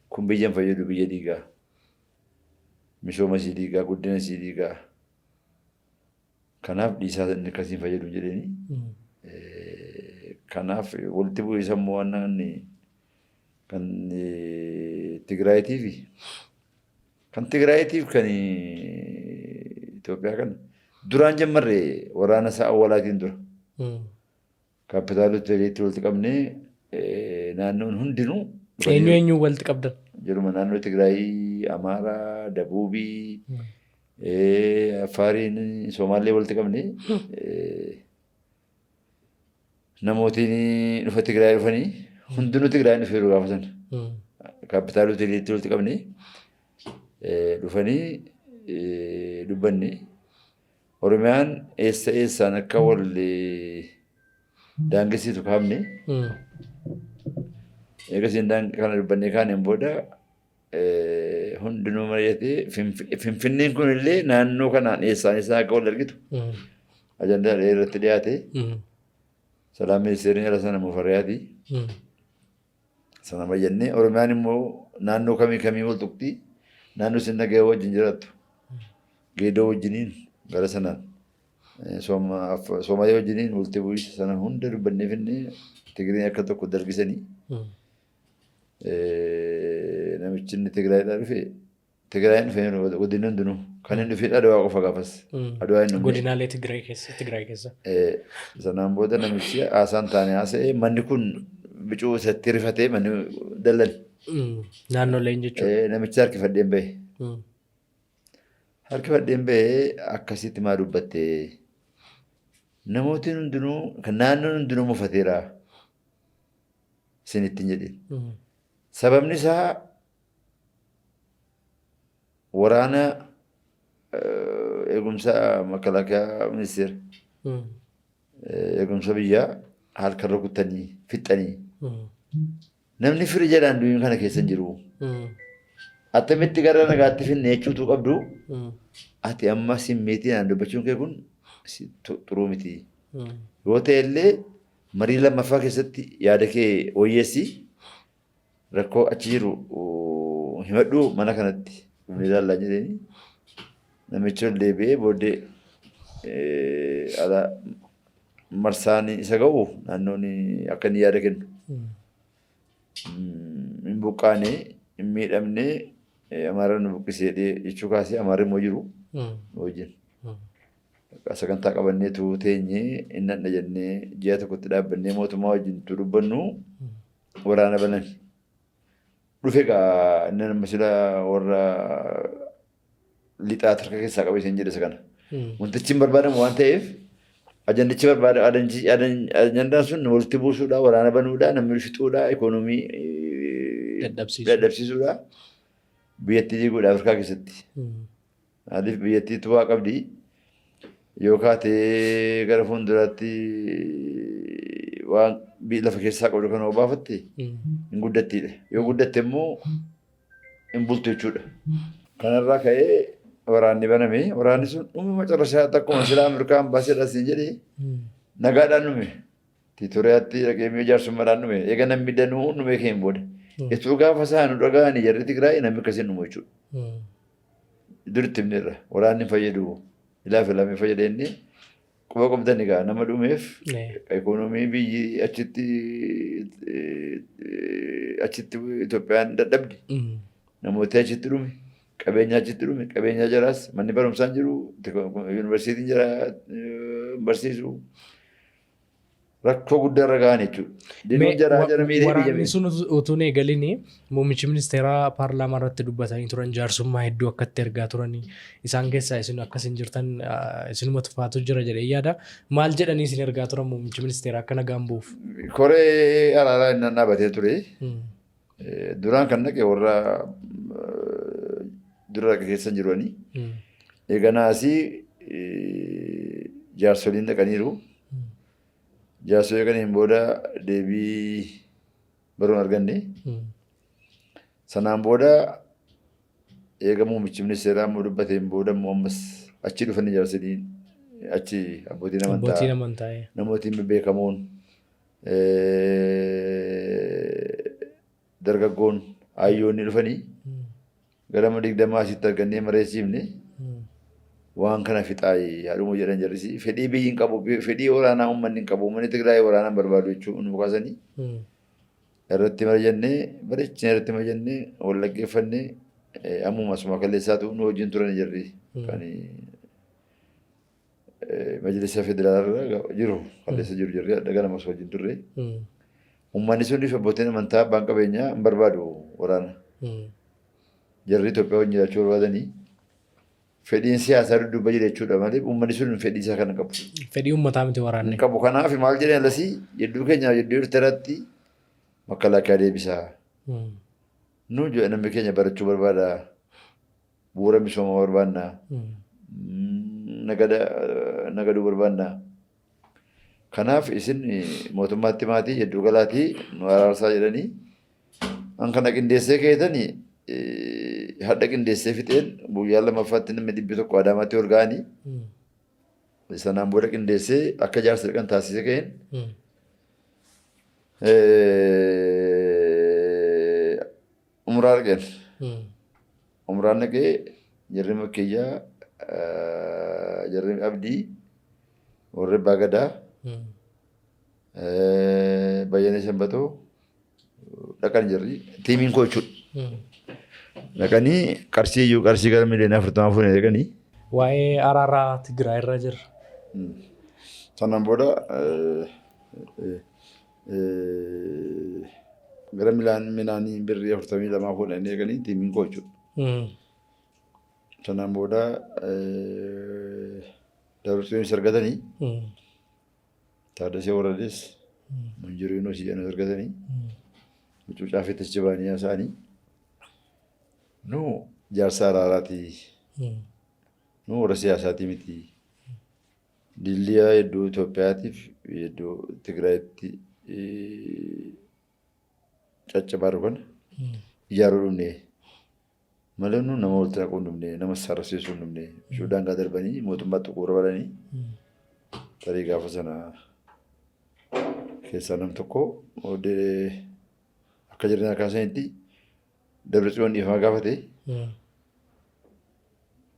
kun biyya hin fayyadu, biyya diigaa, misooma isii diigaa, guddina isii diigaa, kanaaf dhiisaa, inni akkasiin fayyadu jedheeni. Kanaaf walitti bu'iinsa immoo waan inni kan Tigraayitii kan Tigraayiitiif kan Itoophiyaa kan duraan jammarre waraana isaa awwalaatiin dura. Kaapitaal hoteeliitti walitti qabnee naannoon hundinuu. Eenyu eenyuun walitti qabdan? Jiruma naannoo Tigraayii, Amaaraa, Dabuubii, Affaariin, Somaallee walitti qabnee namootiin dhufa Tigraay dhufanii hundinuu Tigraay dhufeeru gaafa sana. Kaapitaal hoteeliitti walitti qabnee dhufanii dubbanne. Oromiyaan eessa eessaan akka wal daangessitu kaafne. Eegasiin kana dubbannee kaaneen booda hundinuu mari'atee Finfinneen kun illee naannoo kanaan eessaan eessaan akka wal argitu ajandaa irratti dhiyaate. Salaam ministeerri ala sana Mufariyaati. Sana fayyadnee Oromiyaan immoo naannoo kamii kamii wal tuqxi. Naannoo isin nagaya wajjin jiraattu. Geedoo wajjiniin gara sanaan Soomalee wajjiniin walitti bu'iinsa sana hunda dubbannee finnee Tigireen akka tokko dargisanii namichi inni Tigraayidhaa dhufe Tigraayin dhufe godinni hundinuu kan inni dhufee Adawaa qofa gaafas. Adawaa hin dhufne. Godinaalee Tigraay keessa Tigraay keessa. Sanaan booda namichi haasaan taane haasa'ee manni kun bicuu isatti rifatee manni dallan. Naannoleen jechuudha. Namichi harkifadheen bahe. Harkifadheen bahee akkasitti maa dubbatte? Namootiin hundinuu kan naannoon hundinuu mufateera. Isinittiin jedheen. Sababni isaa waraana eegumsa makalaakaa ministeera eegumsa biyyaa halkan rukuttanii fixxanii namni firi jedhaan du'in kana keessa hin jiru. Attamitti gara nagaatti finne jechuutu qabdu ati amma simmeetiin dubbachuun kee kun xuruu miti. Yoo ta'e illee marii lammaffaa keessatti yaada kee wayyeessi rakkoo achi jiru himadhu mana kanatti dhufnee ilaallaa jedheeni namichi ol deebi'ee booddee ala marsaan isa ga'u naannoon akka inni yaada kennu. Hin buqqaane hin miidhamne Amaara nu buqqisee jechuu kaasee Amaarri immoo jiru wajjin. Sagantaa qabanneetu teenyee hin dhandha jennee ji'a tokkotti dhaabbannee mootummaa wajjin utuu dubbannu waraana banan. Dhufe egaa inni nama sila warra lixaa harka keessaa qabe isin jedhe isa kana. Wantichi hin barbaadamu waan ta'eef ajandichi barbaada ajandaan sun walitti buusuudha, waraana banuudha, namni fixuudha, ikoonoomii Dadhabsiisuu. dadhabsiisuudha, biyyattii diiguudha Afrikaa keessatti. Maaliif biyyattiitu waa qabdi. Yoo kaatee gara fuulduraatti waan lafa keessaa qabdu kana obaafatte hin guddattiidha. Yoo guddatte immoo hin bultu jechuudha. Kanarraa ka'ee waraanni baname. Waraanni sun dhuma macarrashaatti akkuma silaa Ameerikaan baaseedha siin jedhee nagaadhaan dhume. Tiitooriyaatti dhaqee mi'a jaarsummaadhaan dhume. Eega namni danuu dhumee ka'een booda. Ituu gaafa isaa nu dhaga'anii jarri Tigraay namni akkasiin dhumu jechuudha. Dur itti himneerra. Waraanni hin fayyadu. Ilaa fi lamee fayyada inni quba qabdan egaa nama dhumeef ikoonoomii biyyi achitti achitti Itoophiyaan dadhabde. Namooti achitti dhume. Qabeenya achitti dhume. Qabeenya jaraas manni barumsaa hin jiru. Yuunivarsiitiin jara barsiisu. Rakkoo guddaa irra gahan jechuudha. Dinuun jaraa jara miidhee biyya Waraanni miidhe. sun utuu hin eegalin muummichi ministeeraa paarlaamaa irratti dubbatanii turan jaarsummaa hedduu akkatti ergaa turanii isaan keessaa isin akkas hin jirtan isinuma tufaatu jira jedhee yaada. Maal jedhanii isin ergaa turan muummichi ministeeraa akka nagaan bu'uuf? Koree araaraa innaan dhaabatee ture. Duraan kan dhaqe warra dura dhaqe keessa hin jiru ani. Eeganaa asii jaarsoliin dhaqaniiru. Jaarsolii dhaqaniin booda deebii baruun arganne. Sanaan booda eega muummichi ministeeraa immoo dubbateen booda immoo ammas achi dhufanii jaarsoliin achi abbootiin amantaa Abbootiin amantaa. namootiin bebbeekamoon Dargaggoon hayyoonni dhufanii gara nama 20 asitti argannee mareessiifne waan kana fixaayi haadhuma jedhan jarrisi fedhii biyyi hin qabu fedhii waraanaa uummanni hin qabu uummanni Tigraay waraanaa hin barbaadu jechuun nu kaasanii irratti mari'annee bareechinee irratti mari'annee wal dhaggeeffannee ammuma asuma kaleessaatu nu wajjin turan jarri kan Majlisa federaalaa jiru kaleessa jiru jirri adda ganama osoo wajjin turre. Uummanni sunii fi abbootiin amantaa abbaan qabeenyaa hin barbaadu waraana. Jarri Itoophiyaa wajjin jiraachuu barbaadanii fedhiin siyaasaa dudduuba jira jechuudha malee uummanni sun fedhii isaa kana qabu. Fedhii uummataa miti waraanni. Hin qabu. Kanaaf maal jedhan alasii jidduu keenya jidduu Eertiraatti makalaakaa deebisaa. Nu namni keenya barachuu barbaada. Bu'uura misoomaa barbaanna. Nagada nagaduu barbaanna. Kanaaf isin mootummaatti maatii jidduu galaatii nu araarsaa jedhanii an kana qindeessee keetanii hadha qindeessee fixeen guyyaa lammaffaatti namni 100 Adaamaatti ol ga'anii sanaan booda qindeessee akka jaarsa dhaqan taasisee ka'een Umraa dhaqeen. Umraan dhaqee jarri Makkiyyaa, jarri Abdii, warri Abbaa Gadaa, Bayyanee Sanbatoo dhaqan jarri tiimiin koo jechuudha. Dhaqanii qarshii iyyuu qarshii gara miliyoona 40 fuudhanii dhaqanii. Waa'ee araaraa Tigraay irra jirra. Sanaan booda gara minaanii birrii 42 fuudhanii dhaqanii tiimiin koo jechuudha. Sanaan booda Dabrtsiyoon argatanii, Taaddasee Warrades, Munjiriinoo Siyyaan argatanii, mucucaa fi tasjabaanii haasa'anii, nu jaarsa araaraati, nu warra siyaasaatii miti. Dilliyaa hedduu Itoophiyaatiif hedduu Tigraayitti caccabaa jiru kana ijaaruu dhufne malee nu nama walitti naquu hin dhufne, nama sararsiisuu hin dhufne. Ishuu daangaa darbanii mootummaa tuquu barbaadanii tarii gaafa sana keessaa nam tokko akka jireenya kaasanitti Dabratsiyoon dhiifama gaafate,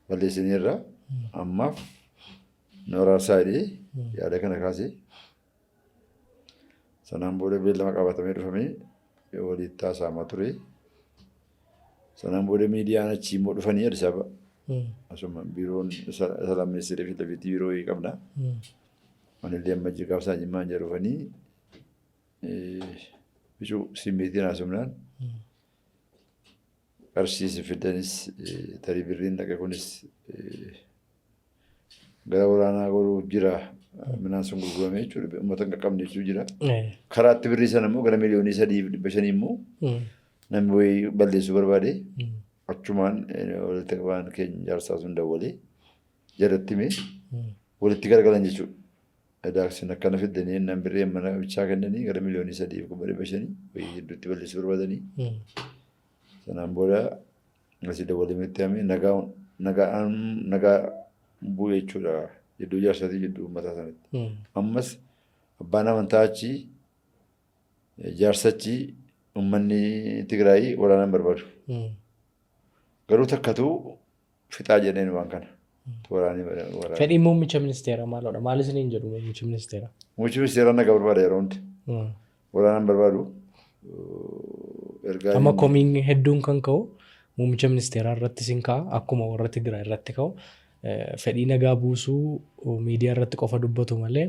balleessineerra, ammaaf nu araarsaa jedhee yaada kana kaase. Sanaan booda beellama qabatamee dhufamee walitti haasa'amaa ture. Sanaan booda miidiyaan achii immoo dhufanii Addis Ababa. Asuma biiroon Salaam Ministeerii fi lafiitti biiroo qabna. Anillee amma jigaaf isaan jimmaan jedhu dhufanii bicuu simmeetiin haasofnaan qarshii isin fidanis tarii birriin dhaqe kunis gara waraanaa goruu jira, minaan sun gurgurame jechuudha, uummata hin qaqqabne jechuu jira. Karaatti birrii sana immoo gara miliyoonii 3 fi 500 immoo namni wayii balleessuu barbaade, achumaan walitti qabaan keenya jaarsaa sun dawwalee jalatti himee walitti garagalan jechuudha. Daaksin akkana fiddanii jennaan birrii mana bichaa kennanii gara miliyoonii 3 fi 500,000 wayii hedduutti balleessuu barbaadanii. Sanaan booda asii dawwalamee itti himee nagaa nagaan nagaa bu'e jechuudha jidduu jaarsaatii jidduu uummataa sanatti. Ammas abbaan amantaa achi, jaarsachi, uummanni Tigraayii waraana hin barbaadu. Garuu takkatu fixaa jedheen waan kana. Waraanni waraana. Fedhiin muummicha ministeeraa maalodha? Maal isiniin jedhu muummichi ministeeraa? Muummichi ministeeraa nagaa barbaada yeroo hundi. Waraana hin barbaadu. Ergaa Amma komiin hedduun kan ka'u muummicha ministeeraa irratti sin ka'a, akkuma warra Tigraay irratti ka'u fedhii nagaa buusuu miidiyaa irratti qofa dubbatu malee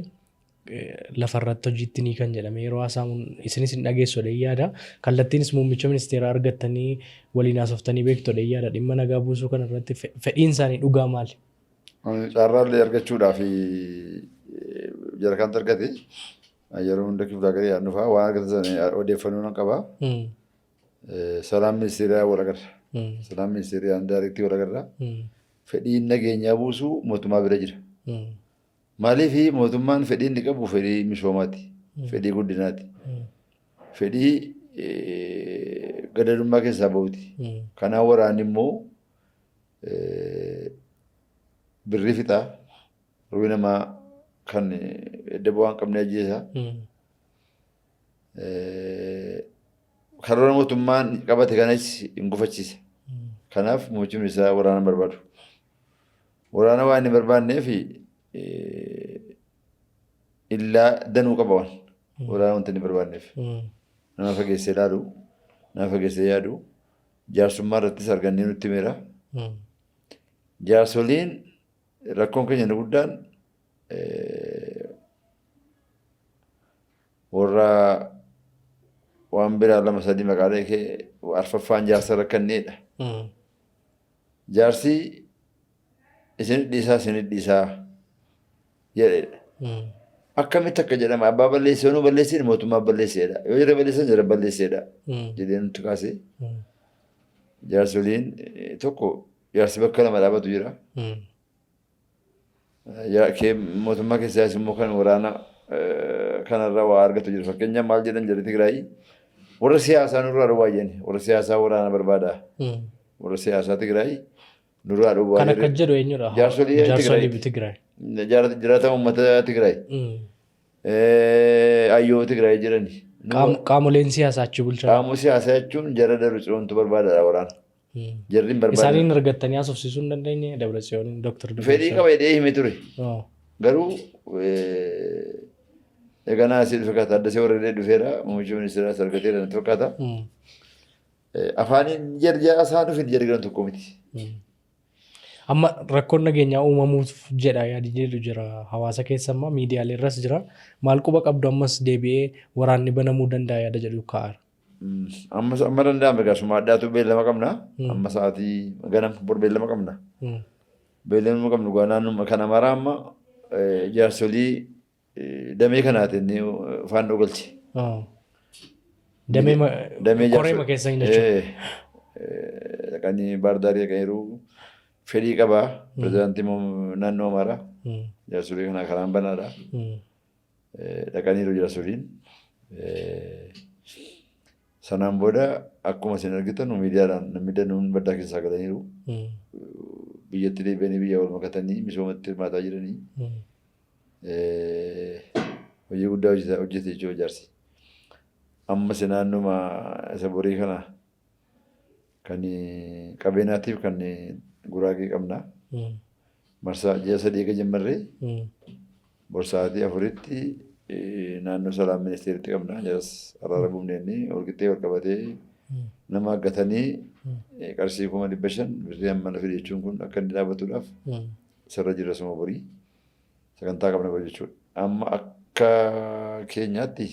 lafa irratti hojiitti ni kan jedhame yeroo haasa'amu isinis hin dhageessu jedhee yaada. Kallattiinis muummicha ministeeraa argattanii waliin haasoftanii beektu jedhee yaada. Dhimma nagaa buusuu kana irratti fedhiin isaanii dhugaa maali? Carraallee argachuudhaaf jara kanatti argate, yeroo hunda kiflaa garee yaadnu fa'aa waan argatan sana odeeffannoo nan qaba. Salaam ministeeraa wal agarra. Salaam ministeeraa daayirektii wal agarra. Fedhiin nageenyaa buusuu mootummaa bira jira. Maaliif mootummaan fedhii inni qabu fedhii misoomaati. Fedhii guddinaati. Fedhii gadadummaa keessaa bahuti. Kanaaf waraanni immoo birrii fixaa. Ruuhi namaa kan edda bu'aa hin qabne ajjeesa. Karoora mootummaan qabate kanas hin gufachiisa. Kanaaf muummichi ministeeraa waraana hin barbaadu. Waraana waan hin barbaanneef illaa danuu qaba waan. Waraana wanta hin barbaanneef. Nama fageessee ilaalu, nama fageessee yaadu, jaarsummaa irrattis argannee nutti himeera. Jaarsoliin rakkoon keenya inni guddaan warra waan biraa lama sadii maqaalee kee arfaffaan jaarsa rakkanneedha. Jaarsi isin dhiisaa, isin dhiisaa jedhedha. Akkamitti akka jedhama, abbaa balleessee nuu balleessine, mootummaa balleesseedha. Yoo jara balleessan jara balleesseedha jedhee nutti kaase. Jaarsoliin tokko jaarsi bakka lama dhaabatu jira. Mootummaa keessaas immoo kan waraana kanarraa waa argatu jira. Fakkeenyaaf maal jedhan jarri Tigraayii, warra siyaasaa nurraa dhowwaa jedhani. Warra siyaasaa waraana barbaada. Warra siyaasaa Tigraayii nurraa dhowwaa Kan akka jedhu eenyudha? Jaarsolii Jaarsolii Tigraay. Tigraay. Jiraata uummata Tigraay. Ayyoo Tigraay jedhani. Qaamoleen siyaasaa achi bulchan. Qaamuu siyaasaa jechuun jara Dabratsiyoontu barbaadaadha waraana. Jarri hin barbaadan. Isaaniin argattanii haasofsiisuu hin dandeenye Dabratsiyooniin Dooktar Fedhii qaba jedhee hime ture. Garuu egaa naasii dhufe kaata Taaddasee Warradee dhufeera muummichi ministeeraas argateera natti fakkaata. Afaaniin jarri isaan dhufin jarri garan tokko miti. Amma rakkoon nageenyaa uumamuuf jedha yaadi jedhu jira hawaasa keessa amma miidiyaalee irras jira. Maal quba qabdu ammas deebi'ee waraanni banamuu danda'a yaada jedhu kaa'ara. Amma amma danda'ame egaa suma addaatu beellama qabna. Amma sa'aatii ganama bor beellama qabna. Beellama qabnu egaa naannuma kan Amaaraa amma jaarsolii damee kanaatiin faannoo galche. Damee Damee koreema keessa hin jechuudha. Dhaqanii Baardaarii dhaqaniiru. Fedhii qabaa. Pirezidaantii naannoo Amaaraa. Jaarsolii kanaa karaan banaadha. Dhaqaniiru jaarsoliin. Sanaan booda akkuma isin argitan miidiyaadhaan namni danuun baddaa keessaa galaniiru. Biyyatti deebi'anii biyya wal makatanii misoomatti hirmaataa jiranii. Hojii guddaa hojjete jechuudha jaarsi. Ammas naannuma isa borii kana kan qabeenyaatiif kan Guraagee qabna. Marsaa ji'a 3 eega jammarree bor sa'aatii 4tti naannoo Salaam Ministeeritti qabna. Jaras araara buufne jennee wal qixxee wal qabatee nama aggatanii qarshii 500,000 birrii amma fide jechuun kun akka inni dhaabbatuudhaaf isarra jira suma borii sagantaa qabna bor jechuudha. Amma akka keenyaatti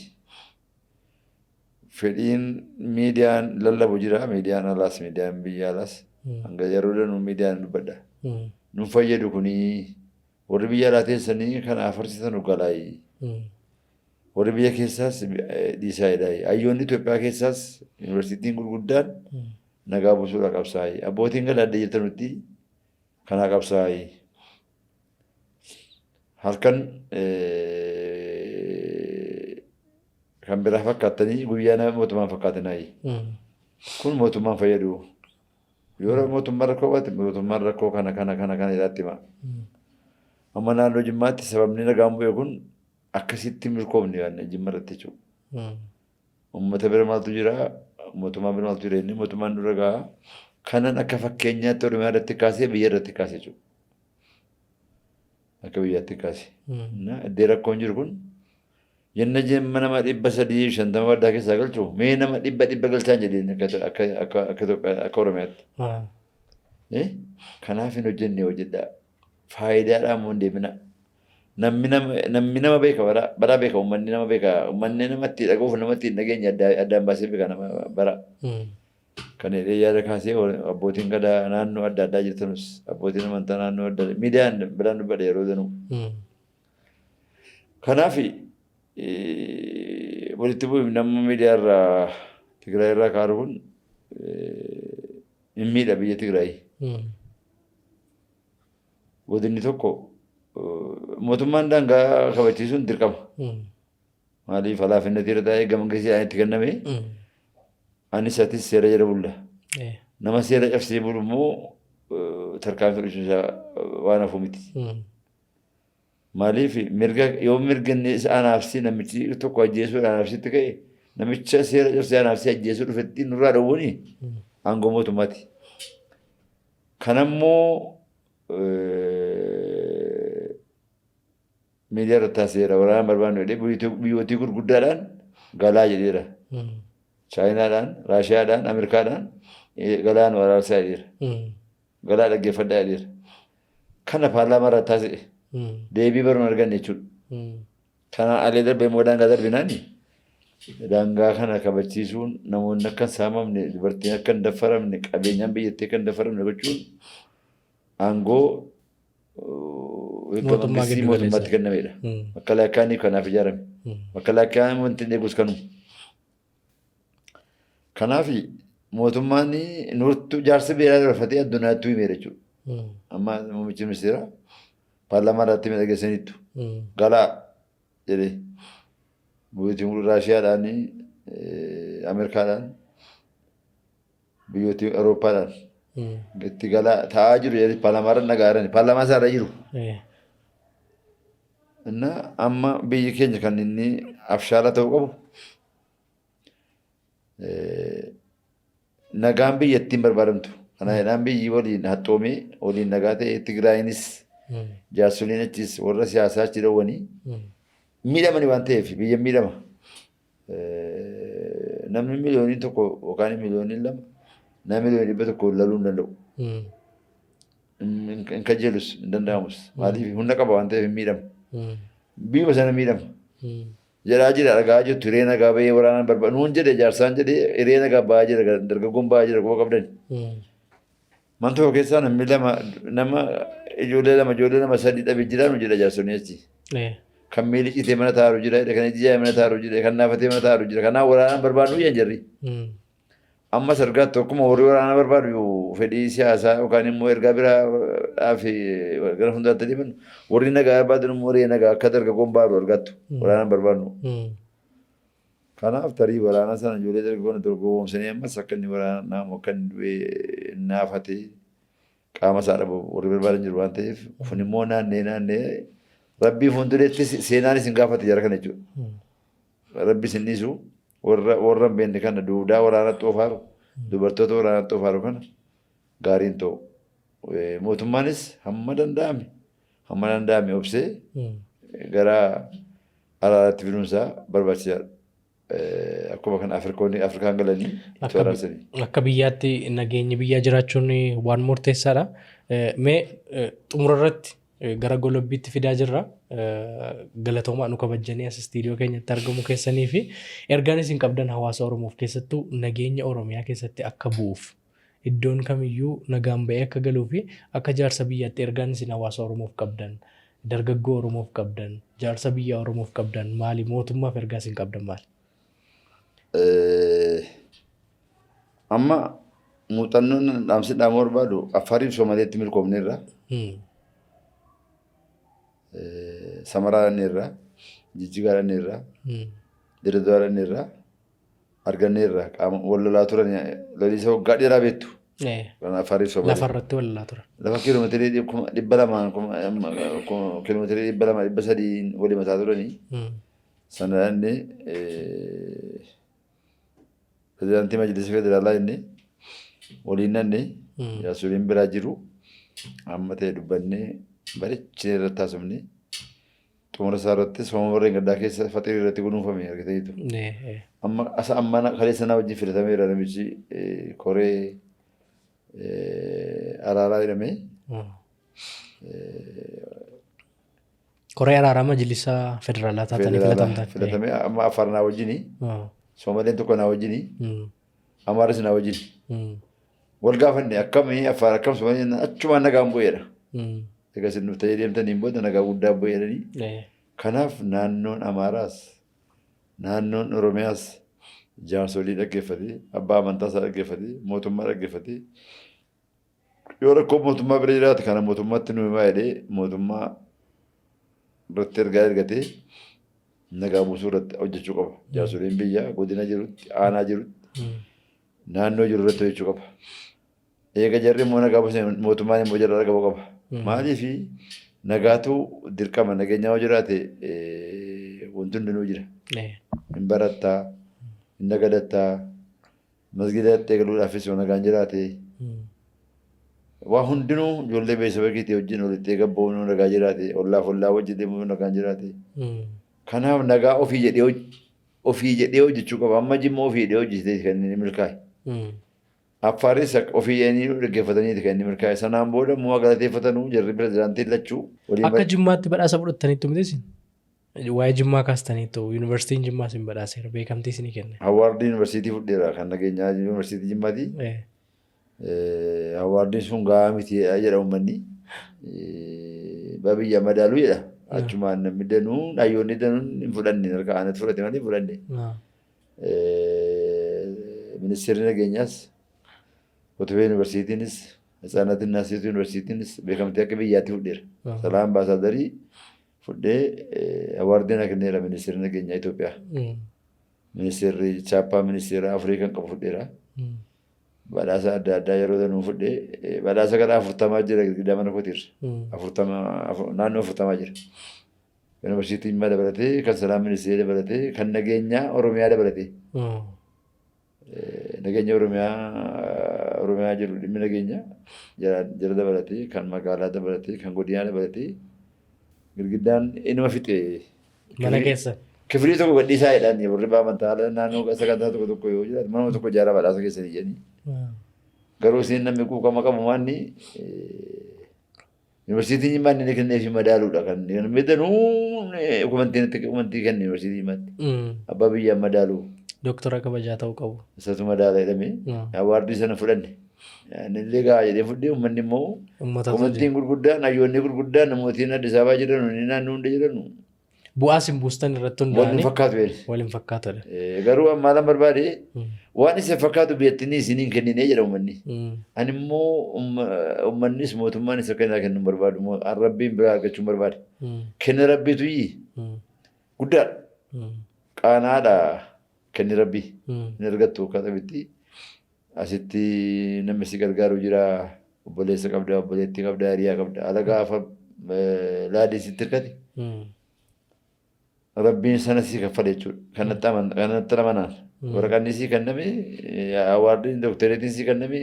fedhiin miidiyaan lallabu jira. Miidiyaan alaas miidiyaan biyya alaas hanga yeroo danuu miidiyaan dubbadha. Nun fayyadu kuni warri biyya alaa teessanii kana afarsiisan galaayi. Warri biyya keessaas dhiisaa jedhaayi. Hayyoonni Itoophiyaa keessaas yuunivarsiitiin gurguddaan nagaa buusuudha qabsaayi. Abbootiin gadaa adda jirtanutti kanaa qabsaayi. Halkan kan biraa fakkaattanii guyyaa nama mootummaan fakkaatinaayi. Kun mootummaan fayyadu. Yoo mootummaan rakkoo qabaate mootummaan rakkoo kana kana kana kana jedhaatti hima. Amma naannoo Jimmaatti sababni nagaan bu'e kun akkasitti milkoofne yaadne Jimma irratti jechuudha. Uummata bira maaltu jira? Mootummaa bira maaltu jira? Inni mootummaan dura ga'a. Kanan akka fakkeenyaatti Oromiyaa irratti kaasee biyya irratti kaase jechuudha. Akka biyyaatti kaase. Iddoo rakkoon jiru kun yenna jemma nama 350 baddaa keessaa galchu mee nama dhibba dhibba galchaa hin jedheen akka Oromiyaatti. Kanaaf hin hojjenne hojjedhaa. Faayidaadhaan immoo hin deemina. Namni nama beeka baraa beeka uummanni nama beeka uummanni namatti dhaga'uuf namatti hin dhageenye addaan baasee beeka nama bara. Kan jedhee yaada kaasee abbootiin gadaa naannoo adda addaa jirtanus abbootiin amantaa naannoo adda addaa miidiyaan biraan dubbadha yeroo danuu. Kanaaf walitti bu'uuf nama miidiyaa irraa Tigraay irraa kaaru kun hin miidha biyya Tigraay. Godinni tokko mootummaan daangaa kabachiisuun dirqama. Maaliif halaafinnatii irra taa'ee gama geessee itti kenname anis atis seera jala bulla. Nama seera cabsee bulu immoo tarkaanfii fudhachuun isaa waan hafu miti. Maaliif mirga yoo mirga inni isa anaafsi namichi tokko ajjeesuudha anaafsitti ka'e namicha seera cabsee anaafsi ajjeesuu dhufetti nurraa dhowwuni aangoo mootummaati. Kanammoo miidiyaa irratti haasa'eera waraana barbaannu jedhee biyyootii gurguddaadhaan galaa jedheera. Chaayinaadhaan, Raashiyaadhaan, Ameerikaadhaan galaa nu araarsaa jedheera. Galaa dhaggeeffadhaa jedheera. Kana paarlaamaa irratti haasa'e. Deebii baruun arganne jechuudha. Kanaan alee darbee immoo daangaa darbinaani daangaa kana kabachiisuun namoonni akka hin saamamne, dubartiin akka hin daffaramne, qabeenyaan biyyattii akka hin daffaramne gochuun aangoo Mootummaa mangistii mootummaatti kennamedha. Makkalaakkaan kanaaf ijaarame. Makkalaakkaan wanti inni eegus kanuma. Kanaaf mootummaan nuurtu jaarsa biyyaa dabarfatee addunyaatti himeera jechuudha. Amma muummichi ministeeraa paarlaamaa irratti hime dhageessaniittu. Galaa jedhee biyyootni Raashiyaadhaan, Ameerikaadhaan, biyyooti Awurooppaadhaan itti galaa taa'aa jiru jedhee paarlaamaa irra nagaa jiran paarlaamaa isaa irra jiru. Inna amma biyyi keenya kan inni abshaala ta'uu qabu nagaan biyyattiin barbaadamtu. Kana jedhaan biyyi waliin haxoomee waliin nagaa ta'e Tigraayinis jaarsoliin achis warra siyaasaa achi dhowwanii miidhamani waan ta'eef biyya miidhama. Namni 1 miliyoonii yookaan 2 miliyoonii nama 100 miliyoonii laluu hin danda'u. Hin kajeelus hin danda'amus. Maaliif humna qaba waan ta'eef hin miidhamu. Biyyuma sana miidhama. Jedhaa jira dhagaa jirtu hiree nagaa bahee waraanaan barbaadu. Nuun jedhe jaarsaan jedhe hiree nagaa bahaa jira dargaggoon bahaa jira quba qabdani. Man tokko keessaa namni lama nama ijoollee lama sadii dhabe jira nu jedha jaarsonni achi. Kan miilli citee mana taaru jira, kan iji jaa'e mana taaru jira, kan naafatee mana taaru jira. Kanaaf waraanaan barbaadnu jedhan jarri. Amma sargaatti akkuma warri waraana barbaadu fedhii siyaasaa yookaan immoo ergaa biraadhaaf gara fuulduraatti deeman warri nagaa barbaadan immoo hiree nagaa akka dargaggoon baaru argattu waraana barbaadnu. Kanaaf tarii waraana sana ijoollee dargaggoon dorgomsanii ammas akka inni waraana naamu akka inni du'ee naafatee qaama isaa dhabu warri barbaadan jiru waan ta'eef kun immoo naannee naannee rabbii fuuldureetti seenaan isin gaafate jara kana jechuudha. Rabbi isin dhiisu warra hin beekne kana duudaa waraanatti oofaaru dubartoota waraanatti oofaaru kana gaariin ta'u. Mootummaanis hamma danda'ame obsee gara araaraatti fiduunsaa barbaachisaadha. Akkuma kana Afrikoonni Afrikaan galanii itti waraarsanii. Akka biyyaatti nageenyi biyyaa jiraachuun waan murteessaadha. Mee xumura irratti gara golobbiitti fidaa jirra. Galatoomaa nu kabajjanii as istiidiyoo keenyatti argamu keessanii fi ergaan isin qabdan hawaasa Oromoof keessattuu nageenya Oromiyaa keessatti akka bu'uuf iddoon kamiyyuu nagaan ba'ee akka galuu fi akka jaarsa biyyaatti ergaan isin hawaasa Oromoof qabdan, dargaggoo Oromoof qabdan, jaarsa biyyaa Oromoof qabdan maali? Mootummaaf ergaa isin qabdan maali? Amma muuxannoon dhaamsi dhaamuu barbaadu Affaariif Somaaleetti milkoomneerra. Samaraa dhanneerra, Jijjigaa dhanneerra, Dirredawaa dhanneerra, arganneerra qaama wal lolaa turan loliisa waggaa dheeraa beektu. Kan Affaariif Somaalee. Lafarratti wal lolaa turan. Lafa kiiloomeetirii 200 kiiloomeetirii 200 300 walii mataa turanii. Sana dhannee pirezidaantii majlisa federaalaa inni waliin nanne jaarsoliin biraa jiru amma ta'e dubbannee bareechinee irratti haasofne xumura isaa irratti sooma warreen gaddaa keessa faxirii irratti guduunfame argitaniitu. Amma asa amma kaleessa naa wajjin filatameera namichi koree araaraa jedhamee. Koree araaraa majlisa federaalaa taatanii filatamtan. Filatamee amma Affaar naa wajjini. Soomaleen tokko naa wajjini. Amaaris naa wajjini. Wal gaafanne akkamii Affaar akkam Soomaleen achumaan nagaan bu'eedha. Egaa isin nuuf ta'ee deemtaniin booda nagaa guddaa bu'eedhanii. Kanaaf naannoon Amaaraas naannoon Oromiyaas jaarsolii dhaggeeffatee abbaa amantaa isaa dhaggeeffatee mootummaa dhaggeeffatee yoo rakkoo mootummaa bira jiraate kana mootummaatti nu himaa jedhee mootummaa irratti ergaa ergatee nagaa buusuu irratti hojjechuu qaba. Jaarsoliin biyyaa godina jirutti, aanaa jirutti, naannoo jiru irratti hojjechuu qaba. Eega jarri immoo nagaa buusan mootummaan immoo jarra dhaga'uu qaba. Maaliif nagaatu dirqama nageenyaa yoo jiraate wanti hundinuu jira. Hin barattaa, hin nagadattaa, masgida eegaluudhaafis yoo nagaan jiraate waa hundinuu ijoollee beeksisa keetii wajjin walitti eegabboon yoo nagaa jiraate ollaaf ollaa wajjin deemuu yoo nagaan jiraate. Kanaaf nagaa ofii jedhee hojjechuu qaba. Amma Jimma ofii jedhee hojjetee kan inni milkaa'e. Affaaris ofii jedhanii dhaggeeffataniiti kan inni milkaa'e. Sanaan booda immoo galateeffatanuu jarri pirezidaantiin lachuu waliin Akka Jimmaatti badhaasa fudhattaniittu miti isin? Waa'ee Jimmaa kaastaniittu yuunivarsiitiin Jimmaa isin badhaaseera beekamtii isinii kenne. Award yuunivarsiitii fudheera kan nageenyaa yuunivarsiitii Jimmaati. Awardiin sun gahaa miti jedha uummanni. Biyya madaaluu jedha. Achumaan namni danuun hayyoonni danuun hin fudhanne harka aanatti fudhate malee hin fudhanne. Ministeerri nageenyaas Kotobee yuunivarsiitiinis Hitsaanatiin Naasituu yuunivarsiitiinis beekamtii akka biyyaatti fudheera. Salaam ambaasaadarii fudhee awardii na kenneera ministeerri nageenyaa Itoophiyaa. Ministeerri chaappaa ministeera afurii kan qabu fudheera. Badhaasa adda addaa yeroo danuu fudhee badhaasa gara 40 jira girgiddaa mana kootiirra. 40 naannoo 40 jira. Yuunivarsiitii Jimmaa dabalatee kan Salaam ministeera dabalatee kan nageenyaa Oromiyaa dabalatee. Nageenya Oromiyaa Oromiyaa jiru dhimmi nageenya jara dabalatee, kan magaalaa dabalatee, kan godinaa dabalatee girgiddaan inuma fixe. Mana keessa. Kifilii tokko gadhiisaa jedhan warri amantaa haala naannoo sagantaa tokko tokko yoo jiraatu manuma tokko ijaaraa badhaasa keessanii jedhanii. Garuu isin namni quuqama qabu maanni yuunivarsiitiin Jimmaa inni kenneef madaaluudha kan namni danuu kumantii kenne yuunivarsiitii Jimmaatti. Abbaa biyyaa madaalu. Dooktora kabajaa ta'uu qabu. Isatu madaala jedhamee awaardii sana fudhanne. Inni gahaa jedhee fudhee, uummanni immoo kumantiin gurguddaan, hayyoonni gurguddaan, namootiin Addis Ababaa jiran, naannoo hunda jiran. Bu'aa isin buustan irratti Wal hundaa'anii fakkaatu jedhe. Wal hin fakkaatudha. Garuu amma maalan barbaade, waan isin fakkaatu biyyattiin isiniin kenninee jedha uummanni. Ani immoo uummannis mootummaanis akka inni kennu hin barbaadu. Rabbiin biraa argachuu hin barbaade. Kenna Rabbiitu iyyii guddaadha. Qaanaadha kenni Rabbii. Hin argattu akka tabitti. Asitti namni si gargaaru jira. Obboleessa qabda, obboleettii qabda, hiriyaa qabda. Ala gaafa laadii sitti hirkate. Rabbiin sana si kaffale jechuudha. Kanatti amanaan. Waraqanni sii kenname, awaardiin dooktereetiin sii kenname,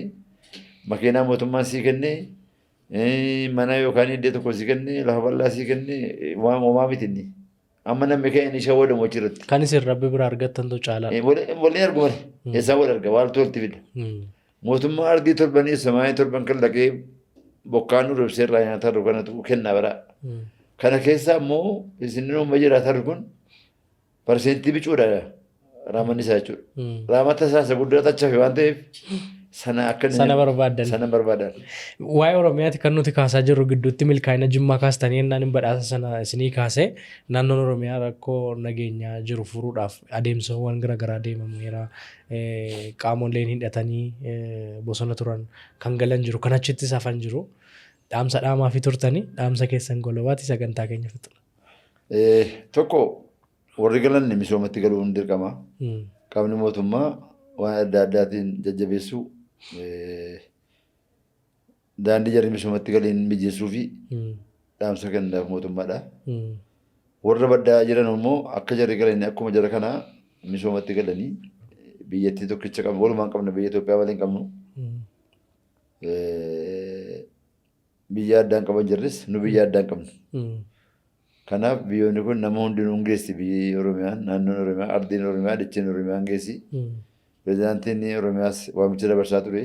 makiinaa mootummaan sii kenne, mana yookaan iddoo tokko sii kenne, lafa bal'aa sii kenne, waan homaa miti inni. Amma namni kan inni shawwadamu achirratti. Kan isin Rabbi biraa argattantu caalaadha. Waliin argu malee. Eessaa wal arga? Waaltu walitti fida. Mootummaa ardii torbanii samaayii torban kan laqee bokkaan nu roobsee irraa nyaataa jiru kanatu kennaa bara. Kana keessa immoo isin uumma jiraataa jiru kun parsentii bicuudha raamanni isaa jechuudha. Raamata isaa isa guddaa tachafe waan ta'eef sana akka Sana barbaadan. Sana barbaadan. Waa'ee Oromiyaati kan nuti kaasaa jirru, gidduutti milkaa'ina Jimmaa kaastanii jennaan hin badhaasa sana isinii kaasee. Naannoon Oromiyaa rakkoo nageenyaa jiru furuudhaaf adeemsawwan garaagaraa deemameera. Qaamoleen hidhatanii bosona turan kan galan jiru, kan achittis hafan jiru. Dhaamsa dhaamaa fi turtanii, dhaamsa keessan golobaati sagantaa keenya fixna. Tokko, warri galan misoomatti galuun dirqama. Qaamni mootummaa waan adda addaatiin jajjabeessuu, daandii jarri misoomatti galiin mijeessuu fi dhaamsa kennaaf mootummaadha. Warra baddaa jiran immoo akka jarri galanii akkuma jara kanaa misoomatti galanii, biyyattii tokkicha qabnu, walumaan qabna, biyya Itoophiyaa malee hin qabnu. Biyya addaan qaban jirris, nu biyya addaan qabnu. Kanaaf biyyoonni kun nama hundinuu hin geessi, biyyi Oromiyaan, naannoon Oromiyaa, ardiin Oromiyaa, dacheen Oromiyaa hin geessi. Pireezidaantiin Oromiyaas waamicha dabarsaa ture.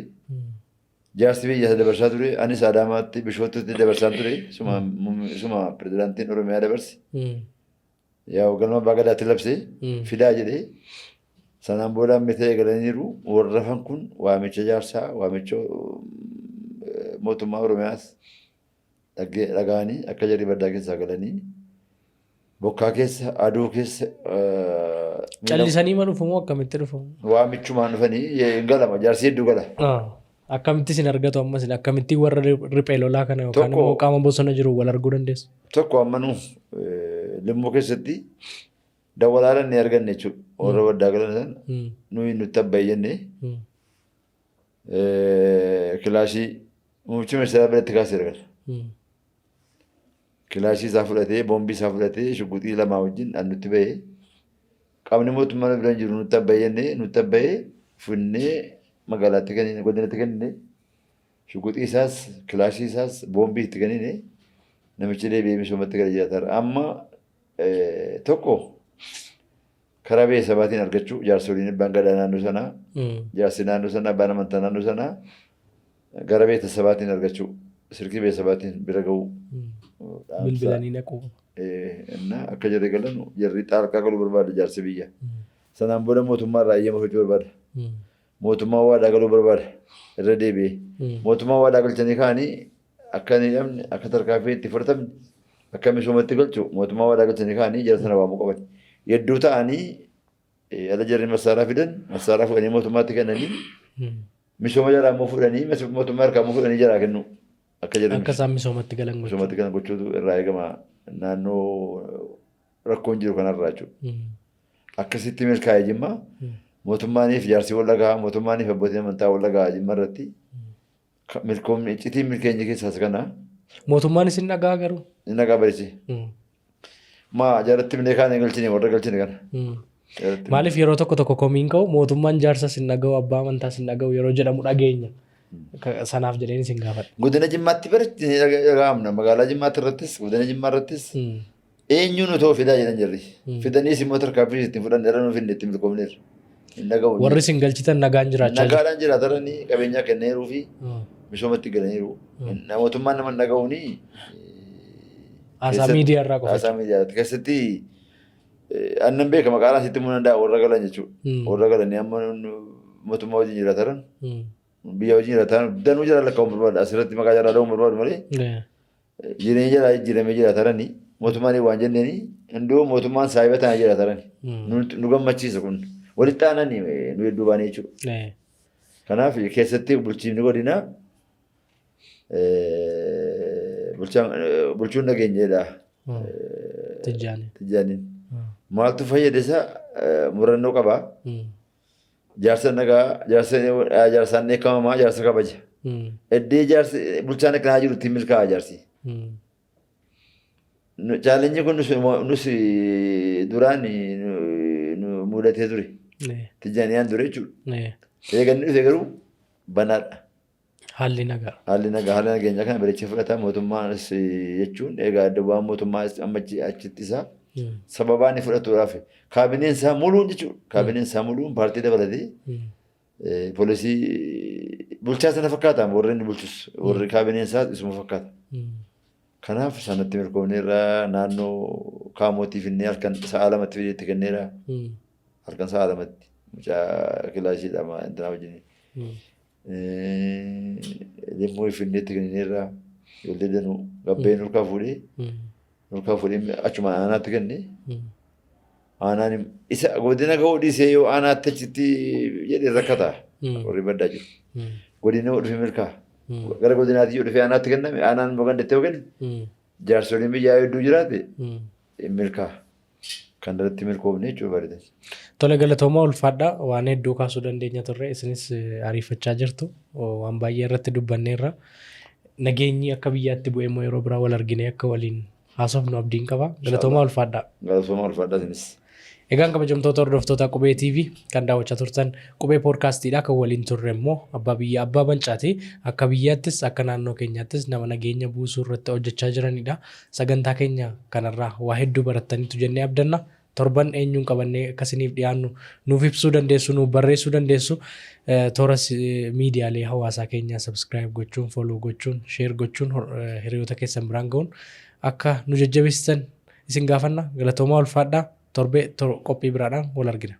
Jaarsi biyya dabarsaa ture. Anis Adaamaatti, Bishooftuutti dabarsaa ture. Suma pireezidaantiin Oromiyaa dabarse. Yaa galma abbaa gadaatti labsee fidaa jedhee, sanaan booda amma ta'e galaniiru. Warra hafan kun waamicha jaarsaa, waamicha mootummaa Oromiyaas dhaga'anii akka jarri baddaa keessaa galanii bokkaa keessa, aduu keessa. Callisanii ma dhufu moo akkamitti dhufu? Waamichumaan dhufanii hin galama, jaarsi hedduu gala. Akkamitti isin argatu amma isin? Akkamitti warra riphee lolaa kana yookaan immoo qaama bosona jiru wal arguu dandeessu? Tokko, amma nu Limmuu keessatti dawwalaadhaan ni arganne jechuudha. Warra baddaa galan sana nuyi nutti abbayyi jennee kilaashii muummichi ministeeraa biratti kaaseera kana. Kilaashii isaa fudhatee, boombii isaa fudhatee, shuguxii lamaa wajjin an nutti bahee, qaamni mootummaa nu bira jiru nutti abbayyi jennee, nutti abbayee finnee magaalaatti kennine, godinatti kennine, shuguxii isaas, kilaashii isaas, boombii itti kennine, namichi deebi'ee misoomatti gala jiraata. Amma tokko karaa biyya sabaatiin argachuu, jaarsoliin, abbaan gadaa naannoo sanaa, jaarsi naannoo sanaa, abbaan amantaa naannoo sanaa gara beeta sabaatiin argachuu, silkii beeta sabaatiin bira ga'uu. Bilbilanii naquu. Innaa akka jarri galan, jarri xaalqaa galuu barbaada jaarsi biyya. Sanaan booda mootummaa irraa eeyyama fudhachuu barbaada. Mootummaa waadaa galuu barbaada. Irra deebi'ee. Mootummaa waadaa galchanii ka'anii akka hin hidhamne, akka tarkaanfii itti fudhatamne, akka misoomatti galchu mootummaa waadaa galchanii ka'anii jara sana waamuu qaban. Yedduu ta'anii ala jarri massaaraa fidan, massaaraa fudhanii mootummaatti kennanii, misooma jaraa immoo fudhanii, mootummaa harkaa immoo fudhanii jaraa kennu. Akka jarri Akka isaan misoomatti galan gochuu. Misoomatti galan gochuutu irraa eegama naannoo rakkoon jiru kanarraa jechuudha. Akkasitti milkaa'e Jimma. Mootummaaniif jaarsi wal dhaga'a, mootummaaniif abbootiin amantaa wal dhaga'a Jimma irratti. Milkoomni iccitiin milkeenya keessaas kana. Mootummaan isin dhaga'a garuu? Inni dhagaa barisi. Maa jaalatti milee kaan hin galchine, warra galchine kana. Maaliif yeroo tokko tokko komiin ka'u mootummaan jaarsa sin dhaga'u, abbaa amantaa sin dhaga'u yeroo jedhamu dhageenya. Sanaaf jedheen isin gaafadha. Godina Jimmaatti baritti ni dhaga'amna. Magaalaa Jimmaatti irrattis, godina Jimmaa irrattis eenyuun otoo fidaa jedhan jirri. Fidaniis immoo tarkaanfii ittiin fudhan irra nuuf hin itti milkoomneerra. Hin dhaga'u. Warri isin galchitan nagaan jiraachaa jiru. Nagaadhaan jiraataranii qabeenyaa kenneeruu fi misoomatti galaniiru. Mootummaan nama hin dhaga'uuni. Haasaa miidiyaa irraa qofa. Haasaa miidiyaa keessatti annan beeka maqaadhaan sitti himuu danda'a warra galan jechuudha. Warra galanii amma mootummaa wajjin jiraataran biyya wajjin jiraatan danuu jala lakkaa'uun barbaada. Asirratti maqaa jalaa dha'uun barbaadu malee jireenya jalaa jijjiiramee jiraatarani mootummaan waan jenneeni hunduu mootummaan saahiba ta'aa jiraatarani. Nu gammachiisa kun walitti aananii nu hedduu baanee jechuudha. Kanaaf keessatti bulchiinni godinaa bulchuun nageenyeedha. Tijjaaniin. Tijjaaniin. Maaltu fayyade isa murannoo qabaa. Jaarsa nagaa jaarsa jaarsaan eekamamaa jaarsa kabaja. Eddee jaarsi bulchaan akkanaa jiru ittiin milkaa'a jaarsi. Chaalenji kun nus duraan nu mudatee ture. Tijjaaniyaan ture jechuudha. Eeganni dhufe garuu banaadha. Haalli nagaa. Haalli nagaa haala nageenyaa kana bareechee fudhata mootummaanis jechuun egaa adda bu'aan mootummaa amma achitti isaa sababaa inni fudhatuudhaaf kaabineen isaa muluun jechuudha. Kaabineen isaa muluun paartii dabalatee poolisii bulchaa sana fakkaata warri inni bulchus warri kaabineen isaa isuma fakkaata. Kanaaf sanatti milkoofneerra naannoo kaamootii finnee halkan sa'a 2tti fideetti kenneera. Halkan sa'a 2tti mucaa kilaashiidha intinaa wajjin. Limmuu finneetti kennineerra ijoollee danuu gabbeen nurkaa fuudhee achuma aanaatti kenne. Aanaan isa godina ga'uu dhiisee yoo aanaatti achitti jedhe rakkata warri baddaa jiru. Godina yoo dhufe milkaa. Gara godinaatti yoo dhufe aanaatti kenname aanaan immoo gandattee yoo kenne jaarsoliin biyyaa hedduu jiraate milkaa. Kan irratti milkoofne jechuudha bareedan. Tole, galatoomaa, ulfaadhaa. Waan hedduu kaasuu dandeenya turre, isinis ariifachaa jirtu, waan baay'ee irratti dubbanneerra. Nageenyi akka biyyaatti bu'ee immoo yeroo biraa wal arginee akka waliin haasofnu abdiin qaba. Galatoomaa, ulfaadhaa. Galatoomaa, ulfaadhaa isinis. Egaan kabajamtoota hordoftoota Qubee TV kan daawwachaa turtan Qubee Poodkaastiidha. Kan waliin turre immoo abbaa biyya Abbaa Mancaati. Akka biyyaattis akka naannoo keenyaattis nama nageenya buusuu irratti hojjechaa jiranidha. Sagantaa keenya kanarraa waa hedduu barattaniitu jennee abdanna. Torban eenyuun qabannee akkasiniif dhiyaannu nuuf ibsuu dandeessu, nuuf barreessuu dandeessu. Toora miidiyaalee hawaasaa keenyaa subscribe gochuun, follow gochuun, share gochuun hiriyoota keessan biraan ga'uun akka nu jajjabeessitan isin gaafanna. Galatoomaa, ulfaadhaa. Torbee qophii biraadhaan wal argina.